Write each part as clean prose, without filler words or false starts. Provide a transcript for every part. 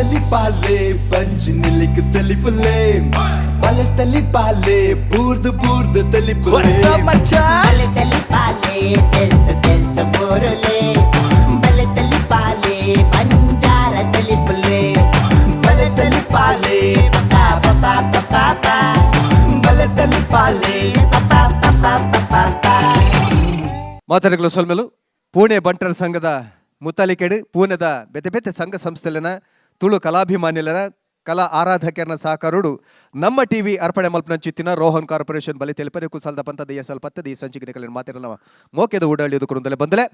ತಲಿಪಾಲೆ ಬಂಜಿ ನಿಲಿಕ್ ತಲಿಪುಲೆ ಬಲೆ ತಲಿಪಾಲೆ ಬೂರ್ದು ಬೂರ್ದು ತಲಿಪುಲೆ. ಬಲೆ ತಲಿಪಾಲೆ ತೆಲ್ತ ತೆಲ್ತ ಬೋರುಲೆ, ಬಲೆ ತಲಿಪಾಲೆ ಬಂಜಾರ ತಲಿಪುಲೆ, ಬಲೆ ತಲಿಪಾಲೆ ಪಾ ಪಾ ಪಾ ಪಾ ಪಾ, ಬಲೆ ತಲಿಪಾಲೆ ಪಾ ಪಾ ಪಾ ಪಾ ಪಾ. ಮಾತಾಡಿಗಳು ಸೊಲ್ಮೆಲು. ಪುಣೆ ಬಂಟರ ಸಂಘದ ಮುತಾಲಿಕೆಡು ಪೂನೆದ ಬೆತೆ ಬೆತೆ ಸಂಘ ಸಂಸ್ಥೆಲೆನ ತುಳು ಕಲಾಭಿಮಾನಿಲೆನ ಕಲಾ ಆರಾಧಕರನ ಸಹಕಾರುಡು ನಮ್ಮ ಟಿವಿ ಅರ್ಪಣೆ ಮಲ್ಪನ ಚಿತ್ತಿನ ರೋಹನ್ ಕಾರ್ಪೊರೇಷನ್ ಬಲಿ ತೆಲಿಪರೆ ಕುಸಲ್ದ ಪಂತದ ಎಸಲ್ ಪತ್ತದ ಈ ಸಂಚಿಕೆ ಮಾತಿರಲ್ಲ ಮೋಕೆದ ಉಡಾಳಿದು ಕುರುಂದಲೆ ಬಂದಲೆ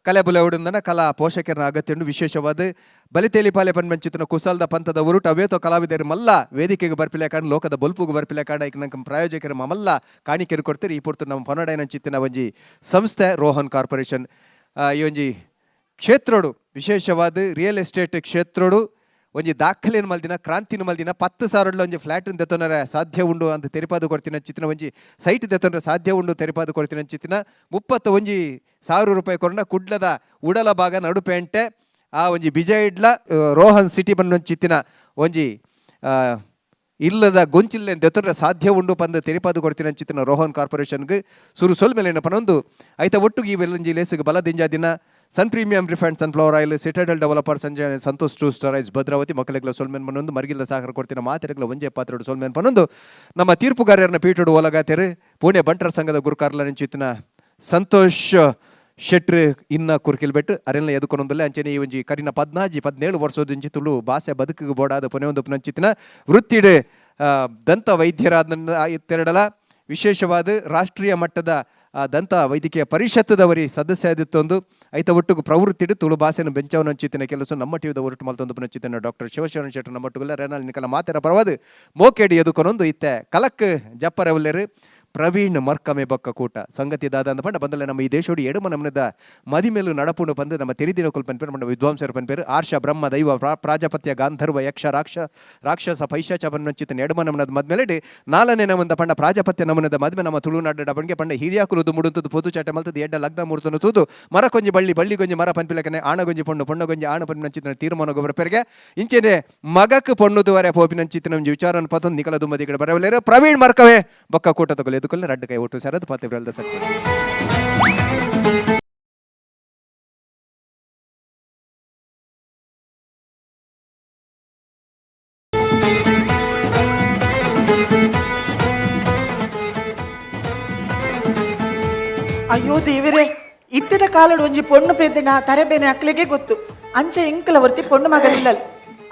ಕಲೆ ಬುಲೆ ಉಡುಂದನ ಕಲಾ ಪೋಷಕರನ ಅಗತ್ಯ ಉಂಡು. ವಿಶೇಷವಾದ ಬಲಿತೇಲಿ ಪಾಲೆ ಪನ್ಮಂಚಿತನ ಕುಸಲ್ದ ಪಂತದ ಉರುಟ ಅವೇತೋ ಕಲಾವಿದರು ಮಲ್ಲ ವೇದಿಕೆಗೆ ಬರ್ಪಿಲೆ ಕಾಣ್ ಲೋಕದ ಬೊಲ್ಪುಗು ಬರ್ಪಿಲೆ ಕಾಣ ಐಕ್ ನಂಗೆ ಪ್ರಾಯೋಜಕರು ಮಲ್ಲ ಕಾಣಿಕೆರು ಕೊಡ್ತೀರಿ. ಈ ಪೊರ್ತು ನಮ್ಮ ಪೊನ್ನಡೈನ ಚಿತ್ತಿನ ಒಂಜಿ ಸಂಸ್ಥೆ ರೋಹನ್ ಕಾರ್ಪೊರೇಷನ್. ಈ ಒಂಜಿ ಕ್ಷೇತ್ರೋಡು ವಿಶೇಷವಾದ ರಿಯಲ್ ಎಸ್ಟೇಟ್ ಕ್ಷೇತ್ರೋಡು ಒಂಜಿ ದಾಖಲೆನ್ ಮಲ್ದಿನ ಕ್ರಾಂತಿನ ಮಲ್ದಿನ 10,000 ಒಂಜಿ ಫ್ಲಾಟ್ ದೆತ್ತೊನರೆ ಸಾಧ್ಯ ಉಂಡು ಅಂತ ತೆರಿಪಾದು ಕೊಡ್ತಿನ ಚಿತ್ತಿನ ಒಂಜಿ ಸೈಟ್ ದೆತ್ತೊನರೆ ಸಾಧ್ಯ ಉಂಡು ತೆರಿಪಾದು ಕೊಡ್ತಿನ ಚಿತ್ತಿನ 31,000 ರೂಪಾಯಿ ಕೊರನ ಕುಡ್ಲದ ಉಡಲ ಭಾಗ ನಡುಪೇಂಟೆ ಆ ಒಂಜಿ ಬಿಜಯ ಇಡ್ಲ ರೋಹನ್ ಸಿಟಿ ಬನ್ನ ಚಿತ್ತಿನ ಒಂಜಿ ಇಲ್ಲದ ಗೊಂಚಿಲ್ಲೆ ದೆತ್ತೊನರೆ ಸಾಧ್ಯ ಉಂಡು ಪಂದ್ ತೆರಿಪಾದು ಕೊಡ್ತಿನ ಚಿತ್ತಿನ ರೋಹನ್ ಕಾರ್ಪೊರೇಷನ್ಗೆ ಸುರು ಸೊಲ್ಮೆಲೆ ಪನೊಂದು ಐತ ಒಟ್ಟುಗೆ ಈ ವೆಲ್ಲಂಜಿ ಲೇಸಿಗೆ ಬಲ ದಿಂಜ ದಿನ Sun Premium Refined Sunflower Oil, Citadel Developer, Sanjay Santosh two ಸ್ಟರೈಸ್ Bhadravati ಮಕ್ಕಳಿಗೆ ಸೊಲ್ಮೆನ್ ಪನೊಂದು ಮರ್ಗಿಲ್ದ ಸಾಗರ ಕೊಡ್ತಿನ ಮಾತೆರೆಗಳ ಒಂಜೆ ಪಾತ್ರೋಡು ಸೊಲ್ಮೆನ್ ಪನೊಂದು ನಮ್ಮ ತೀರ್ಪುಗಾರರನ್ನ ಪೀಠೋಡು ಒಲಗಾತೆರು ಪುಣೆ ಬಂಟರ ಸಂಘದ ಗುರುಕಾರ್ಲ ನಿಂಚಿತ್ತಿನ ಸಂತೋಷ್ ಶೆಟ್ರು ಇನ್ನ ಕುರ್ಕಿಲ್ ಬೆಟ್ಟು ಅರೆಲ್ಲ ಎದುಕೊಂಡೊಂದಲ್ಲ. ಅಂಚನೆ ಈ ಒಂಜಿ ಕರಿನ 14 17 ವರ್ಷದಿಂಚಿ ತುಳು ಭಾಷೆ ಬದುಕಿಗೆ ಬೋಡಾದ ಪುಣೆ ಒಂದು ಪುನಂಚಿತ್ತಿನ ವೃತ್ತಿಡು ದಂತ ವೈದ್ಯರಾದ ತೆರಡಲ ವಿಶೇಷವಾದ ರಾಷ್ಟ್ರೀಯ ಮಟ್ಟದ ದಂತ ವೈದ್ಯಕೀಯ ಪರಿಷತ್ತದವರಿ ಸದಸ್ಯ ಆದಿತ್ತೊಂದು ಐತ ಒಟ್ಟುಗು ಪ್ರವೃತ್ತಿಡು ತುಳು ಭಾಷೆನ ಬೆಂಚವನ ಹಂಚಿತ್ತಿನ ಕೆಲಸ ನಮ್ಮ ಟಿವಿದ ಒರಟು ಮಲ್ತೊಂದು ಪುನಂಚಿತ್ತಿನ ಡಾಕ್ಟರ್ ಶಿವಶರಣ ಶೆಟ್ಟರ್ ನಮ್ಮ ಒಟ್ಟುಗುಲ್ಲ ರೇನಾಲ್ ನಿಕಲ ಮಾತೆರ ಪರವಾದ ಮೋಕೇಡಿ ಎದುಕೊನೊಂದು ಇತ್ತೆ ಕಲಕ್ ಜಪ್ಪರವಲ್ಲೆರು ಪ್ರವೀಣ್ ಮರ್ಕಮೆ ಬೊಕ್ಕ ಕೂಟ ಸಂಗತಿ ದಾದ ಅಂದ ಪಂಡ ಬಂದಲೆ ನಮ್ಮ ಈ ದೇಶೋಡು ಎಡುಮ ನಮನದ ಮದಿಮೇಲು ನಡಪುಂಡು ಬಂದು ನಮ್ಮ ತೆರಿದಿನ ಕುಲ್ ಪನ್ಪೇರು ನಮ್ಮ ವಿದ್ವಾಂಸರು ಪನ್ಪೇರು ಆರ್ಷ ಬ್ರಹ್ಮ ದೈವ ಪ್ರಾಜಾಪತ್ಯ ಗಾಂಧರ್ವ ಯಕ್ಷ ರಾಕ್ಷಸ ಪೈಶಾಚ ಪನ್ಮಂಚಿತ ಎಡುಮ ನಮನದ ಮದ್ಮೇಲೆ ನಾಲ್ನೇ ನಮಂದ ಪಂಡ ಪ್ರಾಜಾಪತ್ಯ ನಮನದ ಮದ್ಮೆ ನಮ್ಮ ತುಳುನಾಡ ಬಣ್ಗೆ ಪಂಡ ಹಿರಿಯಾಕುಲು ಮುಡುಂತದ್ದು ಪೊದು ಚಾಟ ಮಲ್ತದ್ದು ಎಡ್ಡ ಲಗ್ನ ಮೂರ್ತನು ತೂದು ಮರಕೊಂಜಿ ಬಳ್ಳಿ ಬಳ್ಳಿಗೊಂಜಿ ಮರ ಪನ್ಪಿಲಕನೆ ಆಣಗೊಂಜಿ ಪೊಣ್ಣು ಪೊಣ್ಣಗೊಂಜಿ ಆಣ ಪನ್ಮಂಚಿತ ತೀರ್ಮಾನ ಗೊಬ್ಬರ ಪೆರ್ಗೆ ಇಂಚೆನೆ ಮಗಕ್ ಪೊಣ್ಣುದುವರೆ ಪೋಪಿನಂಚಿತ್ತಿನ ಒಂಜಿ ವಿಚಾರನ ಪತೊಂದು ನಿಕಲ ದುಮ್ಮದಿ ಕಡೆ ಬರವಲೇರು ಪ್ರವೀಣ್ ಮರ್ಕವೆ ಬೊಕ್ಕ ಕೂಟ ತಗೊಳ್ಳಿ ಎದುಕೊಲ್ಲ ರಡ್ಡು ಕೈ ಒಟ್ಟು ಸರದು ಪಾತೆ ಬ್ರಲ್ದ ಸಕ್ಕು. ಅಯ್ಯೋ ದೇವರೇ, ಇತ್ತಿದ ಕಾಲಡು ಒಂಜಿ ಪೊಣ್ಣು ಪೆದ್ದಿನ ತರೆಬೇನೆ ಅಕ್ಲಿಗೆ ಗೊತ್ತು. ಅಂಚೆ ಇಂಕಲ ವರ್ತಿ ಪೊಣ್ಣು ಮಗಳಿಲ್ಲ.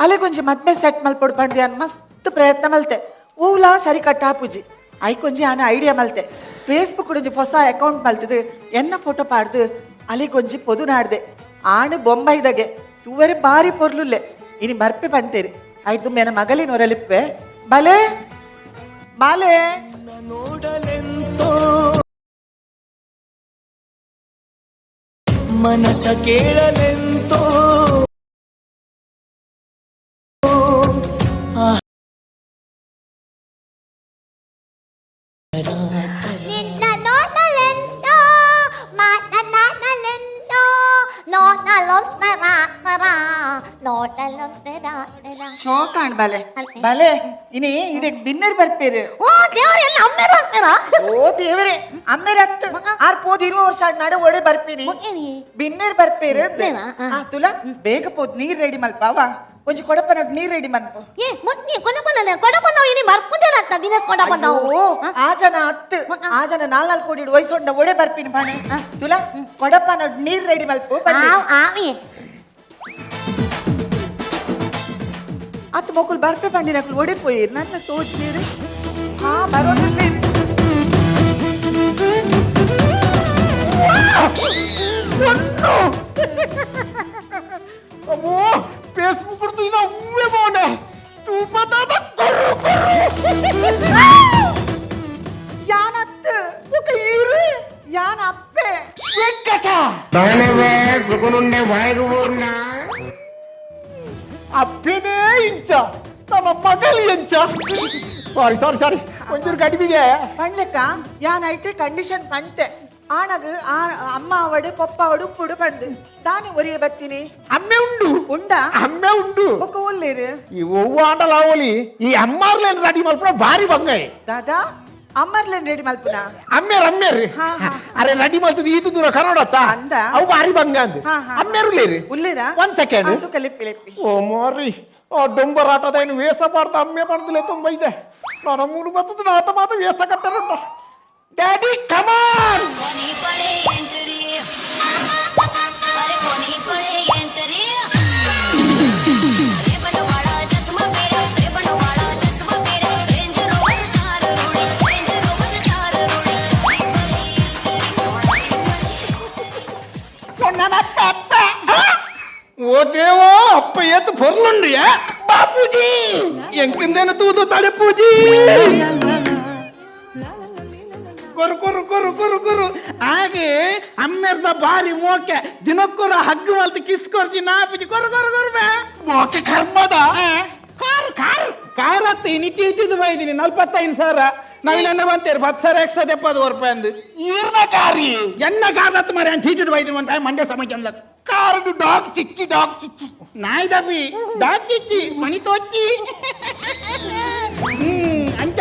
ಅಲೆಗೊಂಜಿ ಮದ್ಮೆ ಸೆಟ್ ಮಲ್ಪೊಡು ಪಂಡ್ದು ಯಾನ್ ಮಸ್ತ್ ಪ್ರಯತ್ನ ಮಲ್ತೆ, ಓವ್ಲಾ ಸರಿ ಕಟ್ಟ ಆಪುಜಿ. ಐಕೊಂಜಿ ಆನ ಐಡಿಯಾ ಮಲ್ತೆ. ಫೇಸ್ಬುಕ್ ಒಂಜಿ ಹೊಸ ಅಕೌಂಟ್ ಮಲ್ತದು ಎನ್ನ ಫೋಟೋ ಪಾಡ್ದು ಅಲಿಗೊಂಜಿ ಪೊದು ನಾಡ್ದೆ. ಆಣು ಬೊಂಬೈದಾಗೆ ತೂವರೆ ಬಾರಿ ಪೊರ್ಲುಲ್ಲೆ. ಇನಿ ಬರ್ಪೆ ಪಂತೇರಿ ಆಯ್ತು ಮೇನ ಮಗಲಿನೊರಲಿಪ್ಪೆ. ಬಲೆ ಬಾಲೆ. ನೋಡಲೆಂತೋ ಮನಸ ಕೇಳಲೆಂತೋ. ನಿನ್ನ ನೋಡಲೆಂತೋ ಮಾತನಾಡಲೆಂತೋ ನೋಡಲೊಂದರ ನೋಡಲೊಂದರ. ಶೋಕಾಣ್ ಬಲೆ ಬಲೆ, ಇನಿ ಇಡೆ ಬಿನ್ನೆರ್ ಬರ್ಪೇರು. ಓ ದೇವ್ರೆ, ಎಲ್ಲ ಅಮ್ಮೇರು ಬರ್ತಾರಾ? ಓ ದೇವರೇ, ಅಮ್ಮೇರತ್ ಆರ್ ಪೋದ್ 20 ವರ್ಷ ನಡು ಒಡೆ ಬರ್ಪೇನಿ. ಬಿನ್ನೆರ್ ಬರ್ಪೇರು ಅಂದೆ. ಬಿನ್ನೆರಾ? ಆ. ಆ ತುಲ ಬೇಗ ಪೋದ್ ನೀರ್ ರೆಡಿ ಮಲ್ಪ ಅವ ಒಂಜಿ ಕೊಡಪ ನಡು ನೀರ್ ರೆಡಿ ಮನ್ಪು. ಏ ಮೊನ್ನೆ ಕೊಡಪನ ಕೊಡಪನ ಇನಿ ಬರ್ಪುದೇನತ್ತ ದಿನಸ್ ಕೊಡಪನ. ಅಯ್ಯೋ, ಆ ಜನ ಹತ್ತು ಆ ಜನ ನಾಲ್ ನಾಲ್ ಕೋಡಿ ವಯಸ್ಸೊಂಡ ಒಡೆ ಬರ್ಪಿನಿ ಬಾಣೆ. ತುಲ ಕೊಡಪ ನಡು ನೀರ್ ರೆಡಿ ಮಲ್ಪ ಬನ್ನಿ. ಆವಿ. ಅತ್ ಮೊಕುಲ್ ಬರ್ಪೆ ಪಂಡಿನಕುಲ್ ಒಡೆ ಪೋಯಿ ನನ್ನ ತೋಚ್ ನೀರು ಹಾ ಬರೋದಿಲ್ಲ. ಅಮ್ಮೋ, ಫೇಸ್ಬುಕ್ ಇನ್ನ ಹೂವೇ ಮೋನೆ ತೂಪದಾದ ಕೊರು ಕೊರು. ಯಾನತ್ ಯಾನ ಅಪ್ಪೆ. ವೆಂಕಟ ಅಪ್ಪನೇ ಇಂಚ ನಮ್ಮ ಮಗಲಿ ಎಂಚ. ಸಾರಿ ಸಾರಿ ಸಾರಿ, ಒಂಚೂರು ಕಡಿಮೆಗೆ. ಪಂಡ್ಲೆಕ್ಕ ಯಾನ್ ಐತೆ ಕಂಡೀಷನ್ ಪಂತೆ ಆಣಗ್ ಆ ಅಮ್ಮ ಅವಡು ಪಪ್ಪ ಅವಡು ಉಪ್ಪುಡು ಪಂಡು ತಾನೆ ಒರಿಯ ಬತ್ತೀನಿ. ಅಮ್ಮೆ ಉಂಡು. ಉಂಡಾ? ಅಮ್ಮೆ ಉಂಡು. ಬೊಕ್ಕ ಒಲ್ಲೇರು? ಈ ಒವ್ವ ಆಂಡಲ ಆವೊಲಿ, ಈ ಅಮ್ಮಾರ್ಲೇನ್ ರೆಡಿ ಮಲ್ಪುನ ಬಾರಿ ಬಂಗಾಯಿ. ದಾದಾ, ಅಮ್ಮರ್ಲೇನ್ ರೆಡಿ ಮಲ್ಪುನ? ಅಮ್ಮೇರ್ ಅಮ್ಮೇರ್. ಹಾ, ಹಾ. ಅರೆ, ರೆಡಿ ಮಲ್ತದ ಈತ ದೂರ ಕನ್ನಡತ್ತ. ಅಂದ? ಅವು ಬಾರಿ ಬಂಗ ಅಂದ್. ಹಾ, ಹಾ. ಅಮ್ಮೇರು ಉಲ್ಲೇರು. ಉಲ್ಲೇರಾ? ಒಂದ್ ಸೆಕೆಂಡ್. ಅದು ಲೆಪ್ಪಿ ಲೆಪ್ಪಿ. ಓ ಮಾರಿ, ಆ ಡೊಂಬರಾಟದ ಏನು ವೇಷ ಬಾರ್ದ ಅಮ್ಮೆ ಪಣದಲೆ ತುಂಬ ಇದೆ. ನಾನು ಮೂರು ಬತ್ತದ ನಾತ ಮಾತ ವೇಷ ಕಟ್ಟರುಂಟ. Daddy, come on. कोनी पड़े एंट्री, अरे कोनी पड़े एंट्री, रेबन वाला चश्मा मेरा, रेबन वाला चश्मा मेरा, रेंज रोवर कार रोड़े, रेंज रोवर कार रोड़े, कोनी पड़े एंट्री, ಓ ದೇವೋ, ಅಪ್ಪ ಏತ್ ಪೊರ್ಲುಂಡ್ರಿಯ ಬಾಪೂಜಿ, ಎಂಕಿಂದೇನ ತೂದು ತಡೆ ಪೂಜಿ. ಕೊರು ಕೊರು ಕೊರು ಕೊರು ಕೊರು ಹಾಗೆ ಅಮ್ಮೆರ್ದ ಬಾರಿ ಮೋಕೆ, ದಿನಕ್ಕೊರ ಹಗ್ಗು ಮಲ್ತು ಕಿಸ್ ಕೊರ್ಜಿ ನಾಪಿಜಿ. ಕೊರು ಕೊರು ಕೊರು ಬೇ. ಮೋಕೆ ಕರ್ಮದ. Car car car ಹತ್ತು ಇನಿಟಿ ಇಟ್ಟಿದ್ದು ಬೈದಿನಿ 45,000. ನಾವಿನ್ನ ಬಂತೇರು 10,000 ಎಕ್ಸ್ಟ್ರಾ ದೆಪ್ಪದು ರೂಪಾಯಿ ಅಂದು. ಈರ್ನ ಕಾರಿ? ಎನ್ನ ಕಾರ್ ಹತ್ತು ಮಾರಿ ಅಂತ ಟೀಚರ್ ಬೈದಿನಿ ಒಂದು ಟೈಮ್ ಮಂಡ್ಯ ಸಮಯ ಚಂದ. ಕಾರು ಡಾಗ್ ಚಿಚ್ಚಿ, ಡಾಗ್ ಚಿಚ್ಚಿ. ನಾಯಿ ದಬ್ಬಿ ಡಾಗ್ ಚಿಚ್ಚಿ ಮಣಿ ತೋಚಿ. ಅಂಚ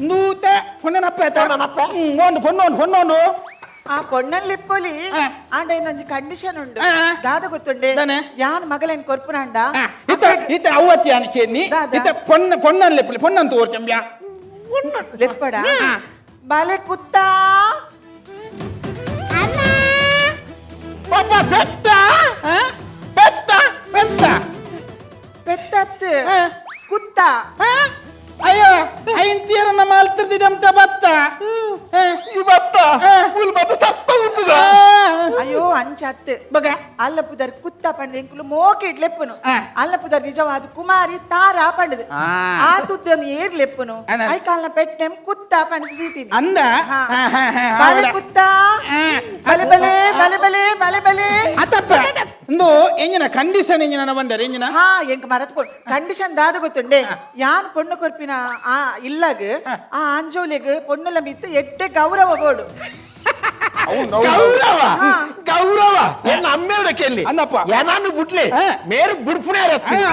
ನೂತೆ ಪೊಣ್ಣನಪ್ಪೆ. ಪೊಣ್ಣನಪ್ಪೆ. ಒಂದು ಪೊಣ್ಣೋನು ಪೊಣ್ಣೋನು. ಆ ಪೊಣ್ಣನ್ ಲೆಪ್ಪೊಲಿ. ಆ. ಆಂಡ ಇನ್ನೊಂಜಿ ಕಂಡೀಷನ್ ಉಂಡು. ಆ. ದಾದ ಗೊತ್ತುಂಡೆ? ದಾನೆ? ಯಾನ್ ಮಗಲೇನ್ ಕೊರ್ಪುನಾಂಡ ಇತ್ತ ಇತ್ತ ಅವ್ವತ್ತಿ ಅನ್ಸೇನಿ. ದಾದ? ಇತ್ತ ಪೊಣ್ಣ ಪೊಣ್ಣನ್ ಲೆಪ್ಪಲಿ, ಪೊಣ್ಣನ್ ತೋರ್ಚಂಬ್ಯಾ. ಲೆಪ್ಪಡ. ಹಾ. ಬಾಲೆ ಕುತ್ತ. ಪಾಪ ಬೆತ್ತ ಬೆತ್ತ. ಬೆತ್ತ. ಪೆತ್ತತ್. ಆ. ಕುತ್ತ. ಅಯ್ಯೋ, ಐನ್ ತೀರನ ಮಾಲ್ತಿರ್ದಿಡಂಟ ಬತ್ತ. ಈ ಬತ್ತ. ಆ. ಮುಲ್ ಬತ್ತ ಸತ್ತ ಉಂತದ. ಅಯ್ಯೋ, ಅಂಚ ಅತ್ತು. ಬಗ. ಅಲ್ಲ ಪುದರ್ ಕುತ್ತ ಪಂಡದು ಎಂಕುಲು ಮೋಕೆ ಲೆಪ್ಪುನು. ಆ. ಅಲ್ಲ ಪುದರ್ ನಿಜವಾದ ಕುಮಾರಿ ತಾರಾ ಪಂಡದು. ಆ. ಆ ತುದ್ದನ್ನು ಏರ್ ಲೆಪ್ಪುನು. ಅದ. I ಕಾಲ್ನ ಪೆಟ್ಟೆಂ ಕುತ್ತ ಪಂಡದು ದೀತೀನಿ. ಅಂದ. ಹಾ. ಹಾ, ಹಾ, ಹಾ, ಬಾಲೆ ಹೌದಾ. ಕುತ್ತ. ಆ. ಬಲೆ ಬಲೆ ಬಲೆ ಬಲೆ ಬಲೆ ಬಲೆ. ಅತಪ್ಪ ಇಂದು ಎಂಜಿನ ಕಂಡೀಷನ್ ಎಂಜಿನ ಬಂಡರ್ ಎಂಜಿನ? ಹಾ, ಎಂಕ್ ಮರತ್ ಕಂಡೀಷನ್ ದಾದ ಗೊತ್ತುಂಡೆ? ಯಾನ್ ಪೊಣ್ಣು ಕೊರ್ಪಿನ ಆ ಇಲ್ಲಗ್ ಆ ಆಂಜೋಲೆಗ್ ಪೊಣ್ಣುಲ ಮಿತ್ತು ಎಡ್ಡೆ ಗೌರವ ಬೋಡು. ಗೌರವ. ಹಾ. ಗೌರವ ಎನ್ನ ಅಮ್ಮೇವ್ರ ಕೇಳಿ. ಅಂದಪ್ಪ. ಏನಾನು ಬುಡ್ಲೆ. ಹಾ. ಮೇರು ಬುಡ್ಪುಣೆ.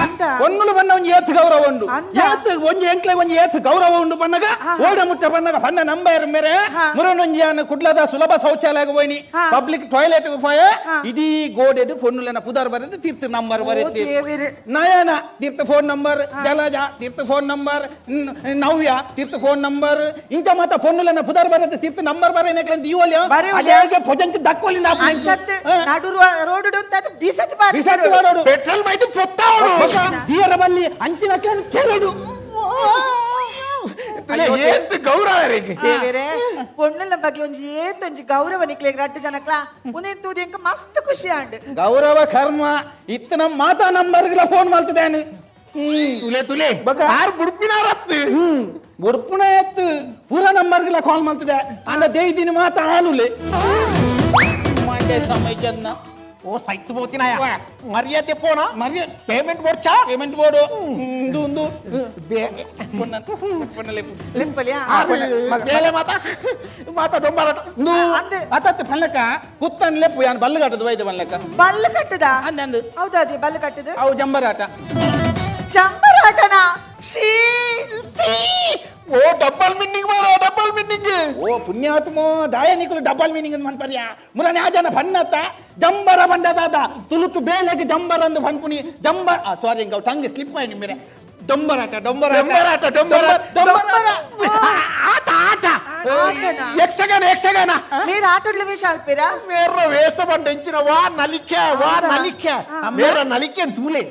ಅಂದ. ಒನ್ನುಲು ಬಣ್ಣ ಒಂಜಿ ಏತ್ ಗೌರವ ಉಂಡು. ಅಂದ. ಏತ್ ಒಂಜಿ ಎಂಕ್ಲೆ ಒಂಜಿ ಏತ್ ಗೌರವ ಉಂಡು ಬಣ್ಣಗ. ಹಾ. ಓಡ ಮುಟ್ಟ ಬಣ್ಣಗ ಬಣ್ಣ ನಂಬರ್ ಮೇರೆ. ಹಾ. ಮುರನೊಂಜಿ ಯಾನ್ ಕುಡ್ಲದ ಸುಲಭ ಶೌಚಾಲಯ ಹೋಯ್ನಿ. ಹಾ. Public toilet ಪೋಯ. ಹಾ. ಇಡೀ ಗೋಡೆಡ್ ಪೊನ್ನುಲೆನ ಪುದರ್ ಬರೆದು ತೀರ್ಥ ನಂಬರ್ ಓ ಬರೆದು. ದೇವೆರೆ. ನಯನ ತೀರ್ಥ ಫೋನ್ ನಂಬರ್, ಜಲಜ ತೀರ್ಥ ಫೋನ್ ನಂಬರ್, ನವ್ಯ ತೀರ್ಥ ಫೋನ್ ನಂಬರ್, ಇಂಚ ಮಾತ ಪೊನ್ನುಲೆನ ಪುದರ್ ಬರೆದು ತೀರ್ಥ ನಂಬರ್ ಬರೆಯನೆಕ್ಲೆ ಇವೊಲ್ಯ. ಬರೆಯೋಲ್ಯ. ಅದೇಗೆ ಪೊಜಂಕ್ ದಕ್ಕೊಲಿ. ಅಂಚತ್ ನಡು ರೋಡ್ ಉಂತಾದ್ ಬಿಸತ್. ಬಿಸತ್ತಿ ಮಾಡೋಡು. ಪೆಟ್ರೋಲ್ ಮೈದು ಪೊತ್ತಾವಡು. ದಿಯರ ಬಲ್ಲಿ ಅಂಚಿನ ಕೆರಡು. ಏತ್ ಗೌರವ ರೇಗೆ. ದೇವೆರೆ, ಪೊಣ್ಣುಲ ಬಗ್ಗೆ ಒಂಜಿ ಏತ್ ಒಂಜಿ ಗೌರವ ನಿಕ್ಲೆಗ್ ರಡ್ಡು ಜನಕ್ಲ ಉಂದೆನ್ ತೂದು ಎಂಕ್ ಮಸ್ತ್ ಖುಷಿ ಆಂಡ್. ಗೌರವ ಕರ್ಮ ಇತ್ತ ನಮ್ಮ ಮಾತಾ ನಂಬರ್ಗಳ ಫೋನ್ ಮಾಡ್ತಿದ್ದಾನೆ. ತುಲೆ ತುಲೆ, ಆರ್ ಬುಡ್ಪಿನಾರತ್ತು. ಬುಡ್ಪುಣ ಎತ್ತು ಪೂರ ನಂಬರ್ಗಳ ಕಾಲ್ ಮಾಡ್ತಿದೆ ಅಂದ ದೇಯ್ದಿನ ಮಾತಾ ಆನುಲೆ ಮಂಡೆ ಸಮಯ ಜನ. ಓ ಸೈತ್ ಬೋತಿನಾಯ, ಮರ್ಯಾದೆ ಪೋನ. ಮರ್ಯ ಪೇಮೆಂಟ್ ಬೋಡ್ಚಾ? ಪೇಮೆಂಟ್ ಬೋರ್ಡು ಉಂದು ಉಂದು ಪೊನ್ನ ಪೊನ್ನ ಲೆಪ್ಪು. ಲೆಪ್ಪಲಿಯಾ? ಬೇಲೆ ಮಾತಾ ಮಾತಾ ಡೊಂಬಾರಾಟ. ಇಂದು ಅಂದೆ. ಅತತ್ ಪನ್ಲಕ ಕುತ್ತನ್ ಲೆಪ್ಪು, ಯಾನ್ ಬಲ್ಲು ಕಟ್ಟದು ವೈದ್ಯ ಪನ್ಲಕ. ಬಲ್ಲು ಕಟ್ಟುದ? ಅಂದೆ ಅಂದು. ಹೌದಾ, ಅದೇ ಬಲ್ಲು ಕಟ್ಟುದು. ಅವು ಜಂಬರಾಟ. ಜಂಬರ್ ಆಟನಾ? She. O double meaning ಮಾಡ, ಡಬಲ್ ಮೀನಿಂಗ್. ಓ ಪುಣ್ಯಾತ್ಮೋ, ದಾಯನಿಕುಲು ಡಬಲ್ ಮೀನಿಂಗ್ ಅಂತ ಮನ್ಪರ್ಯ ಮುರನೆ ಆಜನ ಫನ್ನತ್ತ ಜಂಬರ ಬಂಡ ದಾದ ತುಳುಕು ಬೇಲೆಗೆ ಜಂಬರ ಅಂದು ಫನ್ಪುನಿ ಜಂಬ. ಸಾರಿ, ಇಂಕ ಟಂಗ್ ಸ್ಲಿಪ್ ಆಯ್ನಿ ಮೇರೆ. ಡೊಂಬರಾಟ ಡೊಂಬರಾಟ. ಡೊಂಬರಾಟ, ಡೊಂಬರ. ಡೊಂಬರ. ಆಟ ಆಟ. ಆಟನಾ? ಯಕ್ಷಗಾನ ಯಕ್ಷಗಾನ. ನೀರ್ ಆಟೋಡ್ಲ ವೇಷ ಅಲ್ಪಿರಾ? ಮೇರ ವೇಷ ಬಂಡ ಎಂಚಿನ ವಾ ನಲಿಕೆ ವಾ. ಹೌದಾ? ನಲಿಕೆ. ಹಾ. ಮೇರ ನಲಿಕೆ ತೂಲೆ.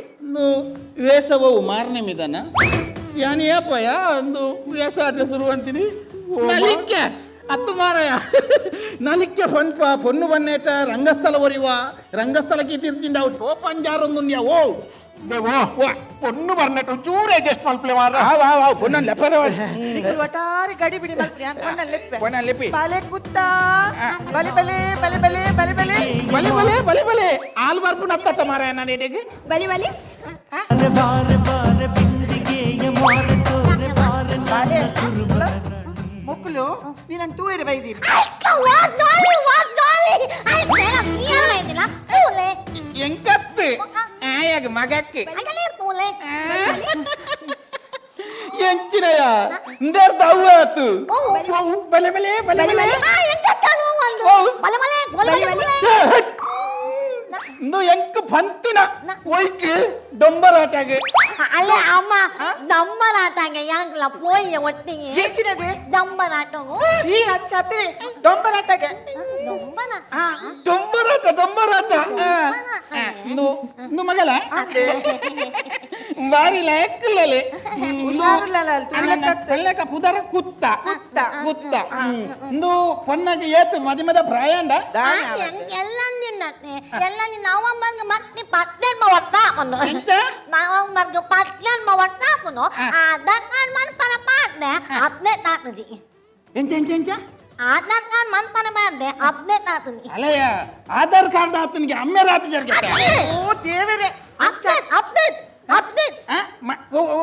ವೇಷವು ಮಾರನೇ ಮಿದನ ಯಾನ್ ಏಪಯ ಒಂದು ವೇಷ ಆಟ ಶುರು ಅಂತೀನಿ. ನಲಿಕ್ಕೆ ಅತ್ತು ಮಾರಾಯ, ನಲಿಕ್ಕೆ ಪನ್ಪ ಪೊನ್ನು ಬನ್ನೇಟ ರಂಗಸ್ಥಳ ಒರಿವ ರಂಗಸ್ಥಳಕ್ಕೆ ತಿರ್ಚಿಂಡ ಅವು ಟೋಪಂಜಾರೊಂದುಂಡ್ಯಾ ಓ. ಓ ಪೊಣ್ಣು ಬರ್ನೆಟ್ಟು ಚೂರು ಅಡ್ಜಸ್ಟ್ ಮಲ್ಪಲೆ ಮಾರ. ಆವ್ ಆವ್ ಆವ್, ಪೊನ್ನನ್ ಲೆಪ್ಪರ. ನಿಕ್ಲು ಒಟ್ಟಾರೆ ಗಡಿ ಬಿಡಿ ಮಲ್ಪಿ, ಯಾನ್ ಪೊಣ್ಣನ್ ಲೆಪ್ಪೆ. ಪೊಣ್ಣನ್ ಲೆಪ್ಪಿ. ಬಾಲೆ ಕುತ್ತ, ಬಲೆ ಬಲೆ ಬಲೆ ಬಲೆ ಬಲೆ ಬಲೆ. ಬಲೆ ಬಲೆ ಬಲೆ ಬಲೆ, ಆಲ್ ಬರ್ಪು ನತ್ತತ್ತ ಮಾರಾಯ ನಾನು ಇಡೆಗೆ. ಬಲಿ ಬಲಿ. ಬಾಲೆ ಮೊಕ್ಕಲು, ನೀನನ್ ತೂಯರೆ ಬೈದಿರಿ. ವಾ ಡಾಲಿ ವಾ ಡಾಲಿ, I ಬೇಡ ನೀ ಇದಿಲ್ಲ ಕೂಲೆ. ಎಂಕತ್ತು ಆಯ ಅಲಯಾಗ ಮಗಕ್ಕೆ ಅಂಗಲೇ ತೋಲೆ. ಎಂಚಿನಯ ಇಂದೇರ್ದ ಅವ್ವ ಆತು. ಓ. ಬಲೆ ಬಲೆ ಬಲೆ ಬಲೆ. ಆ, ಎಂಕತ್ತಾನು ಒಂದು ಬಲೆ ಬಲೆ ಬಲೆ ಬಲೆ ಬಲೆ. ಇಂದು ಎಂಕ್ ಪಂತಿನ ಒಯ್ಕ್ ಡೊಂಬರಾಟಾಗ. ಅಲ್ಲೇ ಅಮ್ಮ ಡಂಬರಾಟಾಗ ಯಾಂಕ್ಲ ಪೋಯಿ ಒಟ್ಟಿಗೆ. ಎಂಚಿನದೆ? ಡಂಬರಾಟಗು. ಸೀ ಅಂಚ ಅತ್ತೆ ಡೊಂಬರಾಟಗೆ. ಡೊಂಬನ. ಡೊಂಬರಾಟ ಡೊಂಬರಾಟ. ಇಂದು ಇಂದು ಮಗಲ ಬಾರಿ ಲಾಯಕ್ಕಿಲ್ಲಲೆ. ಹುಷಾರಿಲ್ಲಲ್ಲ ಅಲ್ಲಿ ತುಳಿಲಕ್ಕ. తెల్లక పుదర కుత్త. ಕುತ್ತ. ಕುತ್ತ. ಇಂದು ಪೊನ್ನಗ ಏತ್ ಮದಿಮದ ಪ್ರಾಯಾಂಡ. ಎಲ್ಲಂದಿಣ್ಣತ್ತೆ ಎಲ್ಲ ನವಂಬರ್ಗೆ ಮತ್ತೆ ಪತ್ತೆನ್ಮ ಒಟ್ಟಾಪನು. ಎಂತ? ನವಂಬರ್ಗೆ ಪತ್ತೆನ್ಮ ಒಟ್ಟಾಪನು. ಆಧಾರ್ ಕಾರ್ಡ್ ಮನ್ಪನ ಪಾಡ್ದೆ ಅಪ್ಡೇಟ್ ಆಗ್ತದೆ. ಎಂಚ ಎಂಚ ಎಂಚ? ಆಧಾರ್ ಕಾರ್ಡ್ ಮನ್ಪನ ಪಾಡ್ದೆ ಅಪ್ಡೇಟ್ ಆಗ್ತದೆ. ಅಲಯ ಆಧಾರ್ ಕಾರ್ಡ್ ಆತನಿಗೆ ಅಮ್ಮೆ ರಾತ್ರಿ ಜರ್ಗೆತ್ತ. ಓ ದೇವರೇ. Update update update. ಓ ಓ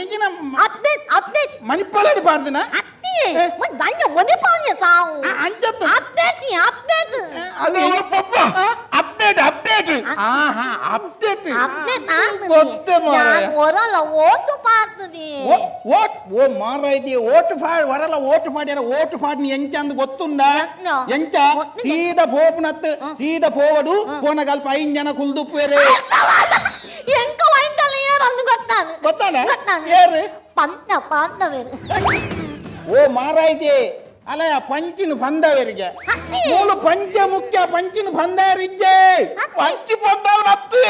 ಎಂಚಿನ? Update update. ಮಣಿಪಾಲಡಿ ಪಾಡ್ದಿನ. ಅತ್ತಿ ಮತ್ತೆ ಗಂಜ ಒದಿಪಾಂಗೆ ತಾವು. ಅಂಚತ್ತು. Update update. ಅದೇ ಪಪ್ಪ, ಅಪ್ಡೇಟ್ ಅಪ್ಡೇಟ್. ಆಹಾ, ಅಪ್ಡೇಟ್. ಅಪ್ಡೇಟ್ ಆಗ್ತದೆ. ಗೊತ್ತೆ ಮಾರಾಯ. ಹೊರಲ್ಲ ಓಟು ಪಾಡ್ತದೆ. ಓಟ್ ಓ ಮಾರಾಯ್ತಿ ಓಟು ಫಾ ವರಲ ಓಟು ಮಾಡ್ಯಾರ. ಓಟು ಪಾಡ್ನಿ ಎಂಚ ಅಂದ್ ಗೊತ್ತುಂಡ? ಎಂಚ? ಎಂಚ? ಗೊತ್ತಿಲ್ಲ. ಸೀದಾ ಪೋಪುನತ್ ಸೀದಾ ಪೋವಡು ಪೋನಗಲ್ಪ ಐನ್ ಜನ ಕುಲ್ದುಪ್ಪುವೆರೆ. ಎಂಕ ವೈಂತಲ್ಲ ಏರು ಅಂದು ಗೊತ್ತಾನು. ಗೊತ್ತಾನ? ಗೊತ್ತಾನು. ಏರು? ಪಂತ ಪಾಂತವೇರು. ಓ ಮಾರಾಯ್ತಿ ಅಲಯ ಪಂಚಿನ ಪಂದವರಿಗೆ. ಅತ್ತಿ. ಮೂಲು ಪಂಚ ಮುಖ್ಯ ಪಂಚಿನ ಪಂದರಿಜ್ಜೆ. ಪಂಚಿ ಪಂದವನತ್ತಿ.